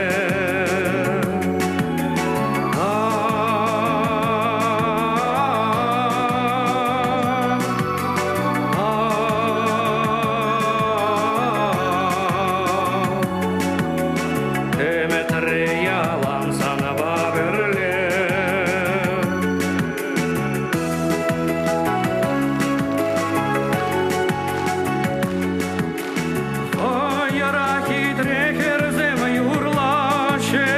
Ӗмӗтре ялан санпа пӗрле. Вӑйӑра хитре хӗрсем юрлаҫҫӗ,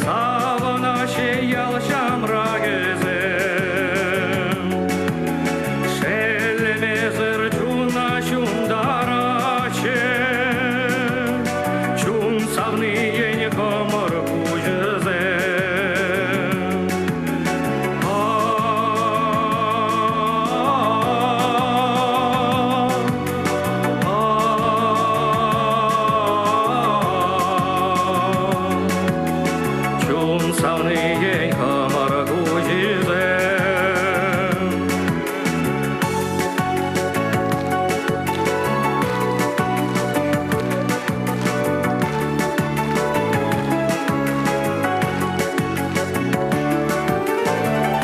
Савӑнаҫҫӗ ял ҫамрӑкӗсем. Шеллемесӗр чуна ҫунтараҫҫӗ, Чун савнийӗн хӑмӑр куҫӗсем. Чун савнийӗн хӑмӑр куҫӗсем.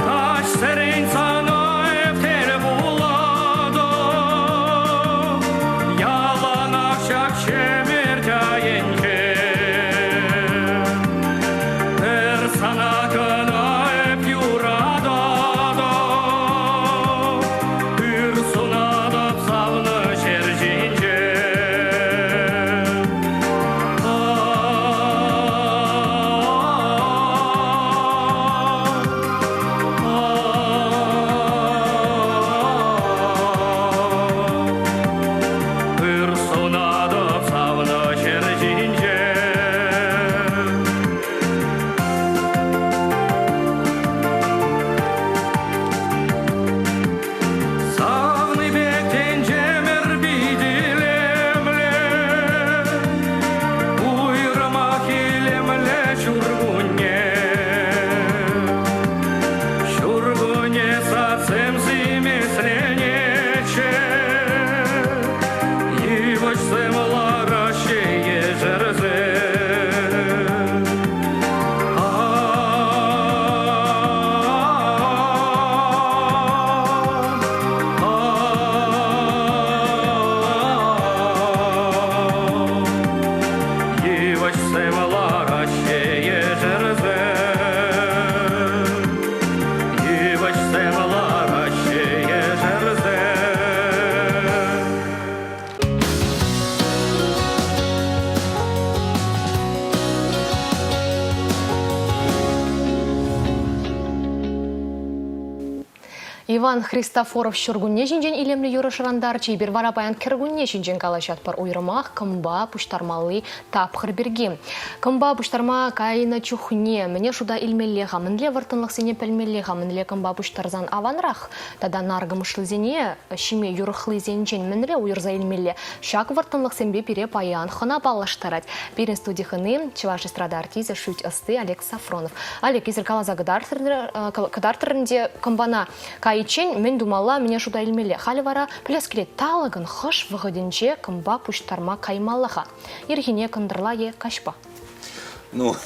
Каҫсерен сана эп пулатӑп, Яланах ҫак ҫӗмӗрт айӗнче. Пӗр сана. Йывӑҫсем лараҫҫӗ ешерсе. Йывӑҫсем лараҫҫӗ ешерсе.
Иван Христофоров ҫуркунне ҫинчен илемлӗ юрӑ шӑрантарчӗ. Эпир вара паян кӗркунне ҫинчен калаҫатпӑр. Уйрӑмах кӑмпа пуҫтармалли тапхӑр пирки. Кӑмпа пуҫтарма кайнӑ чухне мӗне шута илмелле-ха, мӗнле вӑрттӑнлӑхсене пӗлмелле-ха, мӗнле кӑмпа пуҫтарсан аванрах тата наркӑмӑшлисене ҫиме юрӑхлисенчен мӗнле уйӑрса илмелле? Ҫак вӑрттӑнлӑхсемпе пире паян хӑна паллаштарать. Пирӗн студи хӑни чӑваш эстрада артисчӗ, шӳт ӑсти Олег Сафронов. Олег, эсир каласа кӑтартрӑр ӗнтӗ кӑмпана кайиччен мӗн тумалла, мӗне шута илмелле. Халӗ вара пӗлес килет, талӑкӑн хӑш вӑхӑтӗнче кӑмпа пуҫтарма каймалла-ха? Ирхине, кӑнтӑрла е каҫпа?
Ну,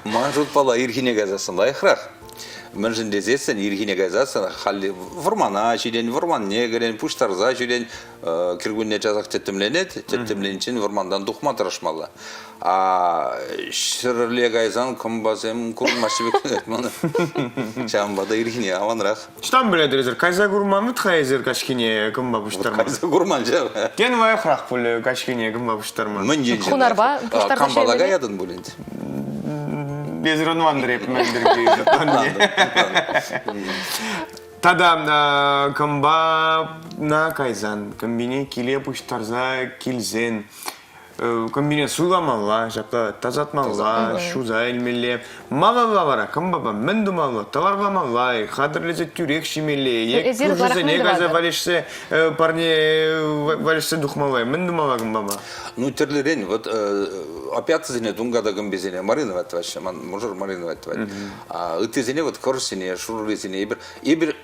ман шутпала ирхине кайсассӑн лайӑхрах. Мӗншӗн тесессӗн ирхине кайсассӑн халь вӑрмана ҫитен, вӑрманне кӗрен, пуҫтарса ҫӳрен, кӗркунне часах тӗттӗмленет, тӗттӗмлениччен вӑрмантан тухма тӑрӑшмалла. А ҫӗрле кайсан кӑмпасем курӑнмаҫҫӗ пек мана. Ҫавӑнпа та ирхине аванрах.
Ӑҫтан пӗлетӗр эсир? Кайса курман вӗт-ха эсир каҫхине кӑмпа пуҫтарма.
Кайса курман ҫав.
Тен лайӑхрах пулӗ каҫхине кӑмпа пуҫтарма.
Мӗн енчен?
Хунарпа пуҫтарса
Кампала каятӑн пуль ӗнтӗ.
Эсир ӑнлантӑр эп мӗн пирки. Тата кӑмпана кайсан, кӑмпине киле пуҫтарса килсен, кӑмпине суйламалла, ҫапла тасатмалла, ҫуса илмелле. Малалла вара кӑмпапа мӗн тумалла? Тӑварламалла, хатӗрлесе тӳрех ҫимелле е кӳршӗсене кайса валеҫсе парне валеҫсе тухмалла. Мӗн тумалла кӑмпапа?
Ну, тӗрлӗрен. Вот опятсене, тунката кӑмписене мариновать тӑваҫҫӗ. Ман мӑшӑр мариновать тӑвать. Ыттисене вот кӑршсене, шуррисене эпир эпир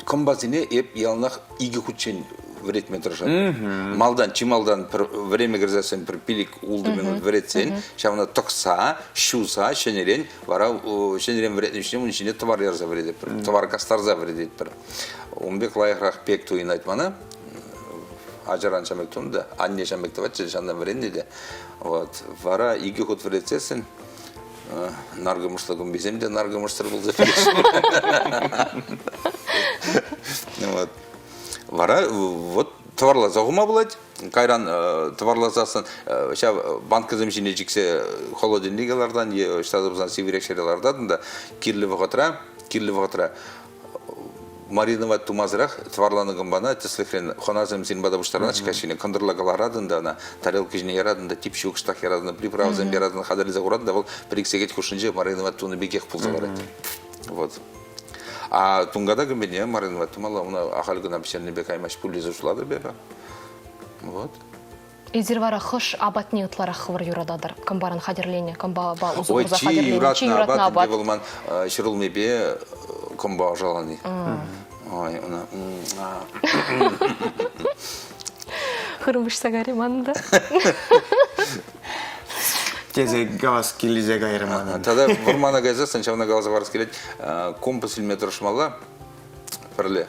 кӑмпасене эп яланах икӗ хутчен вӗретме тӑрӑшатӑп. Малтан, чи малтан пӗр вӗреме кӗрсессӗн пӗр пилӗк-ултӑ минут вӗретсен, ҫавна тӑкса, ҫуса ҫӗнӗрен вара ҫӗнӗрен вӗретнӗ чухне ун ҫине тӑвар ярса вӗрететпӗр, тӑвар кастарса вӗрететпӗр. Ун пек лайӑхрах пек туйӑнать мана. Ачаран ҫам пек тунӑ та, анне ҫам пек тӑватчӗ, ҫантан вӗреннӗ те. Вот. Вара икӗ хут вӗретсессӗн наркӑмӑшлӑ кӑмписем те наркӑмӑшсӑр пулса килеҫҫӗ. Вот. Вара вот тӑварласа хума пулать. Кайран тӑварласассӑн ҫав банкӑсем ҫине чиксе холодильнике лартан е ӑҫта та пулсан сивӗрех ҫӗре лартатӑн та кирлӗ вӑхӑтра, кирлӗ вӑхӑтра мариновать тумасӑрах тӑварланӑ кӑмпана тӗслӗхрен хӑнасем сирӗн пата пуҫтарӑнаҫҫӗ каҫхине кӑнтӑрла кӑларатӑн та ӑна тарелка ҫине яратӑн та тип ҫу кӑштах яратӑн приправӑсем яратӑн хатӗрлесе хуратӑн та вӑл пӗр-ик сехет хушшинче мариновать тунӑ пекех пулса ларать. Вот. А тунката кӑмпине мариновать тумалла, уна ахаль кӑна пӗҫернипе каймасть пуль тесе шутлатӑп эпӗ. Вот.
Эсир вара хӑш апатне ытларах хӑвӑр юрататӑр? Кӑмпаран хатӗрленӗ, кӑмпапа усӑ
Ой,
курса
чи
хатӗрленӗ
юратнӑ
чи юратнӑ
апат
апат?
ӗнтӗ вӑл ман ҫӗрулмипе кӑмпа ӑшалани. Ой, ӑна
Хырӑм выҫса кайрӗ манӑн та.
Тесе калас килсе кайрӗ манӑн.
Тата вӑрмана кайсассӑн ҫавна каласа парас килет. Компас илме тӑрӑшмалла пӗрле.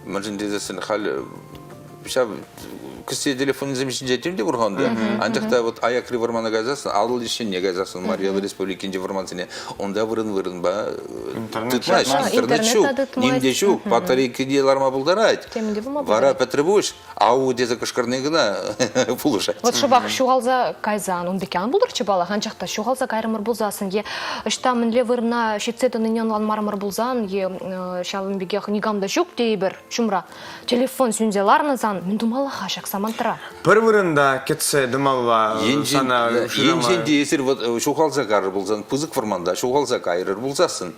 Мӗншӗн тесессӗн халь ҫав кӗсье телефонӗсем ҫинче тем те пур-ха унта. Анчах та вот аякри вӑрмана кайсассӑн, Атӑл ҫинне кайсассӑн, Мари Эл Республикинчи вӑрмансене, унта вырӑн-вырӑнпа тытмасть. Интернет ҫук, ним те ҫук, батарейки те ларма пултарать. Вара пӗтрӗ пуҫ. Ау тесе кӑшкӑрни кӑна пулӑшать.
Вот шӑпах ҫухалса кайсан, ун пек ан пултӑрччӗ паллах, анчах та ҫухалса кайрӑмӑр пулсассӑн е ӑҫта мӗнле вырӑна ҫитсе тӑнине ӑнланмарӑмӑр пулсан е ҫавӑн пекех никам та ҫук тейӗпӗр ҫумра, телефон сӳнсе ларнӑ сан, мӗн тумалла-ха ҫак самантра?
Пӗр вырӑнта кӗтсе тӑмалла сана шырама.
Енчен те эсир вот ҫухалса карӑр пулсан, пысӑк вӑрманта ҫухалса кайрӑр пулсассӑн,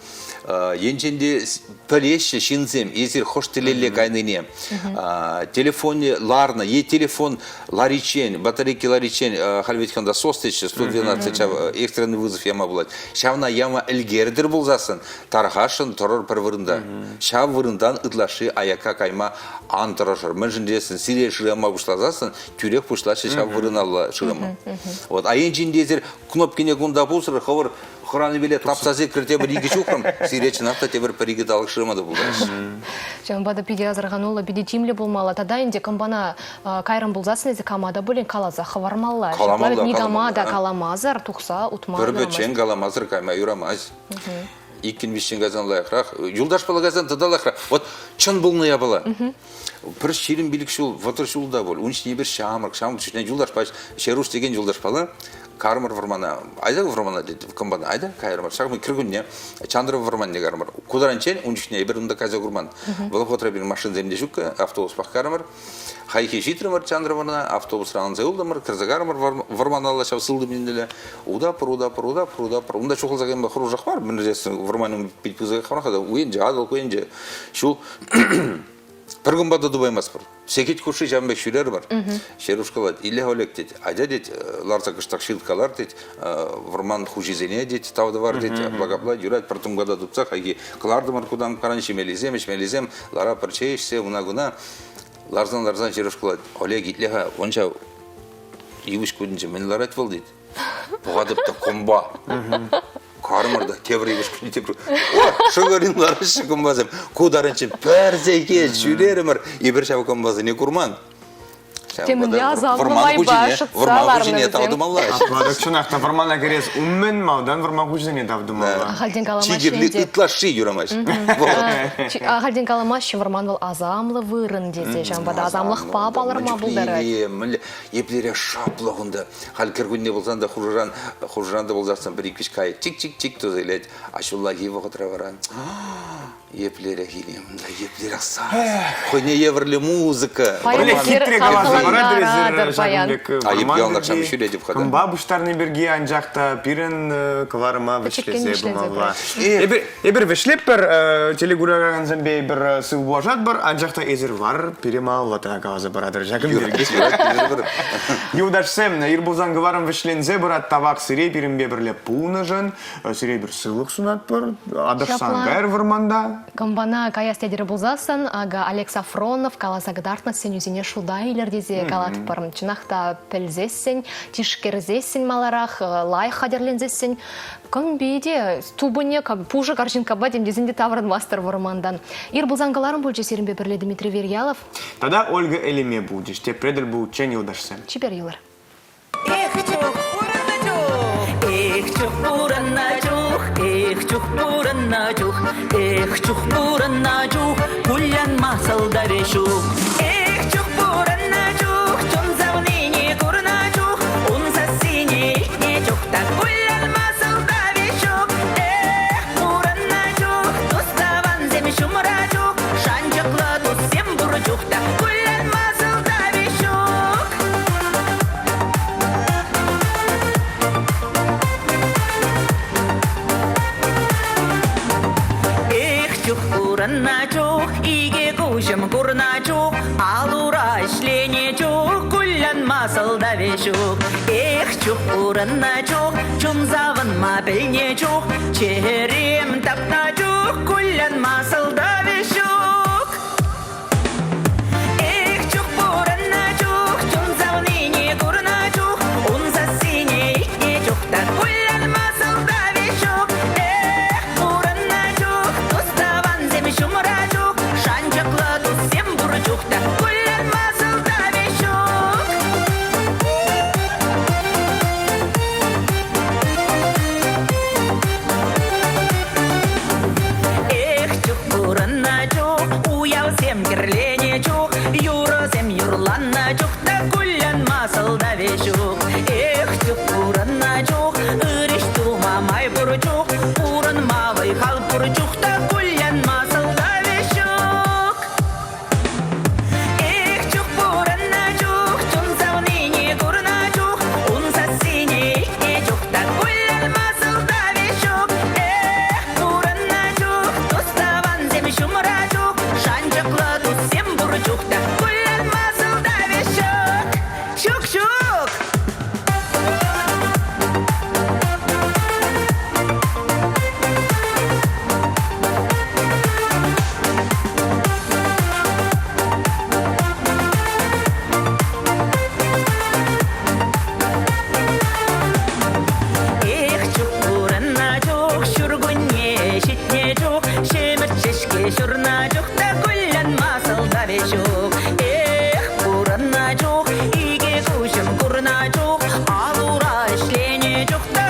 енчен те пӗлеҫҫӗ ҫынсем эсир хӑш тӗлелле кайнине. Телефонне ларнӑ е телефон лариччен, батарейки лариччен, халь ведь кунта СОС теҫҫӗ, 112 ҫав экстренный вызов яма пулать. Ҫавна яма ӗлкертӗр пулсассӑн, тархасшӑн тӑрӑр пӗр вырӑнта. Ҫав вырӑнтан ытлашши аякка кайма ан тӑрӑшӑр. Мӗншӗн тесен сире шырама пуҫласассӑн тӳрех пуҫлаҫҫӗ ҫав вырӑналла шырама. Вот. А енчен те эсир кнопкине кунта пусӑр, хӑвӑр. Хӑранипеле тапса сикрӗ тепӗр икӗ ҫухрӑм, сире чӑнах та тепӗр пӗр-икӗ талӑк шырама та пултараҫҫӗ.
Ҫавӑнпа та питӗ асӑрхануллӑ, питӗ тимлӗ пулмалла. Тата ӗнтӗ кӑмпана кайрӑм пулсассӑн эсӗ кама та пулин каласа хӑвармалла.
Каламалла,
Никама та каламасӑр тухса утма
Пӗр пӗччен каламасӑр кайма юрамасть. Иккӗн-виҫҫӗн кайсан лайӑхрах. Юлташпала кайсан тата лайӑхрах. Вот чӑн пулнӑ япала. Пӗр 25 ҫул, 30 ҫул та пуль. Ун ҫине пӗр ҫамрӑк, ҫамрӑк чухне юлташпа Ҫеруш текен юлташпала кармӑр вӑрмана. Айда вӑрмана тет, кӑмпана. Айда кайрӑмӑр. Ҫак кӗркунне Чандров вӑрманне кармӑр. Ку таранччен ун чухне эпир унта кайса курман. Вӑл вӑхӑтра пирӗн машинсем те ҫуккӑ, автобуспах кармӑр. Хайхи ҫитрӗмӗр Чандровӑна, автобусран анса юлтӑмӑр, кӗрсе карӑмӑр вӑрманалла ҫав сылтӑм еннелле. Утапӑр, утапӑр, утапӑр, утапӑр. Унта ҫухалса кайма хӑрушах мар, мӗнле вӑрман пит пысӑках мар-ха та, у енче Атӑл, ку енче ҫул. Пӗр кунпа та тупаймастпӑр. Сехет хушши ҫавӑн пек ҫӳрерӗмӗр. Ҫеруш калать, Илле Олег тет, атя тет, ларса кӑштах ҫырткалар тет, вӑрман хуҫисене тет, тав тӑвар тет, апла-капла юрать пӗр тунката тупса хайхи кӑлартӑмӑр кутам каран ҫимеллисем, ӗҫмеллисем, лара пӗр чей ӗҫсе уна-куна. Ларсан-ларсан Ҫеруш калать, Олег, итле-ха, он ҫав йывӑҫ кутӗнче мӗн ларать вӑл тет. Пӑхатӑп та кӑмпа. Кармӑр та тепӗр йывӑҫ кутӗнче тепӗр. О, шӑкӑрин лараҫҫӗ кӑмпасем. Ку таранччен пӗр сехет ҫӳрерӗмӗр, эпир ҫав кӑмпасене курман.
Темӗнле асамлӑ майпа шӑтса ларнӑ вӗсем.
тумалла.
Апла чӑнах та вӑрмана кӗрес умӗн малтан вӑрман хуҫисене тав тумалла.
Ахальтен каламаҫҫӗ
Чи кирли
ӗнтӗ.
ытлашши юрамасть.
Ахальтен каламаҫҫӗ вӑрман вӑл асамлӑ вырӑн тесе. Ҫавӑнпа та асамлӑхпа палӑрма пултарать.
Мӗнле еплерех шаплӑх унта. Халь кӗркунне пулсан та хушӑран хушӑран та пулсассӑн пӗр-ик-виҫ кайӑк чик-чик-чик туса илет. А ҫуллахи вӑхӑтра вара Еплерех илем, да еплерех сас. Хӑйне евӗрлӗ музыка.
Паян
Хитре каласа паратӑр эсир ҫакӑн пек
А эп яланах ҫӳретӗп-ха.
Кӑмпа пуҫтарни пирки, анчах та пирӗн кӑларӑма вӗҫлесе пымалла. Эпир, эпир вӗҫлетпӗр, телекуракансемпе эпир сыв пулашатпӑр, анчах та эсир вар пире малалла та каласа паратӑр ҫакӑн пирки. Юлташсем, ир пулсан кӑларӑм вӗҫленсе пырать, тавах сире пирӗнпе пӗрле пулнӑшӑн. Сире эпир сывлӑх сунатпӑр. Атӑшсан кайӑр вӑрманта.
Кӑмпана каяс тетӗр пулсассӑн, акӑ Олег Сафронов каласа кӑтартнӑ сӗнӳсене шута илӗр тесе калатпӑр. Чӑнах та пӗлсессӗн, тишкерсессӗн маларах, лайӑх хатӗрленсессӗн кӑмпи те тупӑнӗ пушӑ карҫинккапа тем тесен те таврӑнмастӑр вӑрмантан. Ир пулсан кӑларӑм пулчӗ сирӗнпе пӗрле Дмитрий Верьялов.
Тата Ольга Элеме пулчӗҫ. Тепре тӗл пулччен юлташсем.
Чипер юлӑр.
Эх, чух пурӑннӑ чух, эх, чух пурӑннӑ чух, эх, чух пурӑннӑ чух, эх, чух пурӑннӑ чух, кулянма сӑлтавӗ ҫук. Эх, чух пурӑннӑ чух, чун савнине курнӑ чух, ун сассине илтнӗ чух та кулянма сӑлтавӗ ҫук. Эх, пурӑннӑ чух, тус-тӑвансем ҫумра чух, шанчӑклӑ туссем пур чух та кулянма сӑлтавӗ ҫук. Эх, чух пурӑннӑ чух, икӗ куҫӑм курнӑ чух, ал-ура ӗҫленӗ чух, кулянма сӑлтавӗ ҫук. Эх, чух пурӑннӑ чух, чун савӑнма пӗлнӗ чух, чӗрем тапнӑ чух, кулянма сӑлтавӗ ҫук. Эх, чух пурӑннӑ чух, чун савнине курнӑ чух, ун сассине илтнӗ чух та кулянма сӑлтавӗ ҫук. Эх, пурӑннӑ чух, тус-тӑвансем ҫумра чух, шанчӑклӑ туссем пур чух та кулянма сӑлтавӗ ҫук. Эх, чух пурӑннӑ чух, уявсем кӗрленӗ чух, юрӑсем юрланнӑ чух та кулянма сӑлтавӗ ҫук. Эх, чух пурӑннӑ чух, ыр ӗҫ тума май пур чух, пурӑнма вӑй-хал пур чух та кулянма сӑлтавӗ ҫук. Эх, чух пурӑннӑ чух, чун савнине курнӑ чух, ун сассине илтнӗ чух та кулянма сӑлтавӗ ҫук. Эх, пурӑннӑ чух, тус-тӑвансем ҫумра чух, шанчӑклӑ туссем пур чух та кулянма сӑлтавӗ ҫук. Ҫук, ҫук! чух та.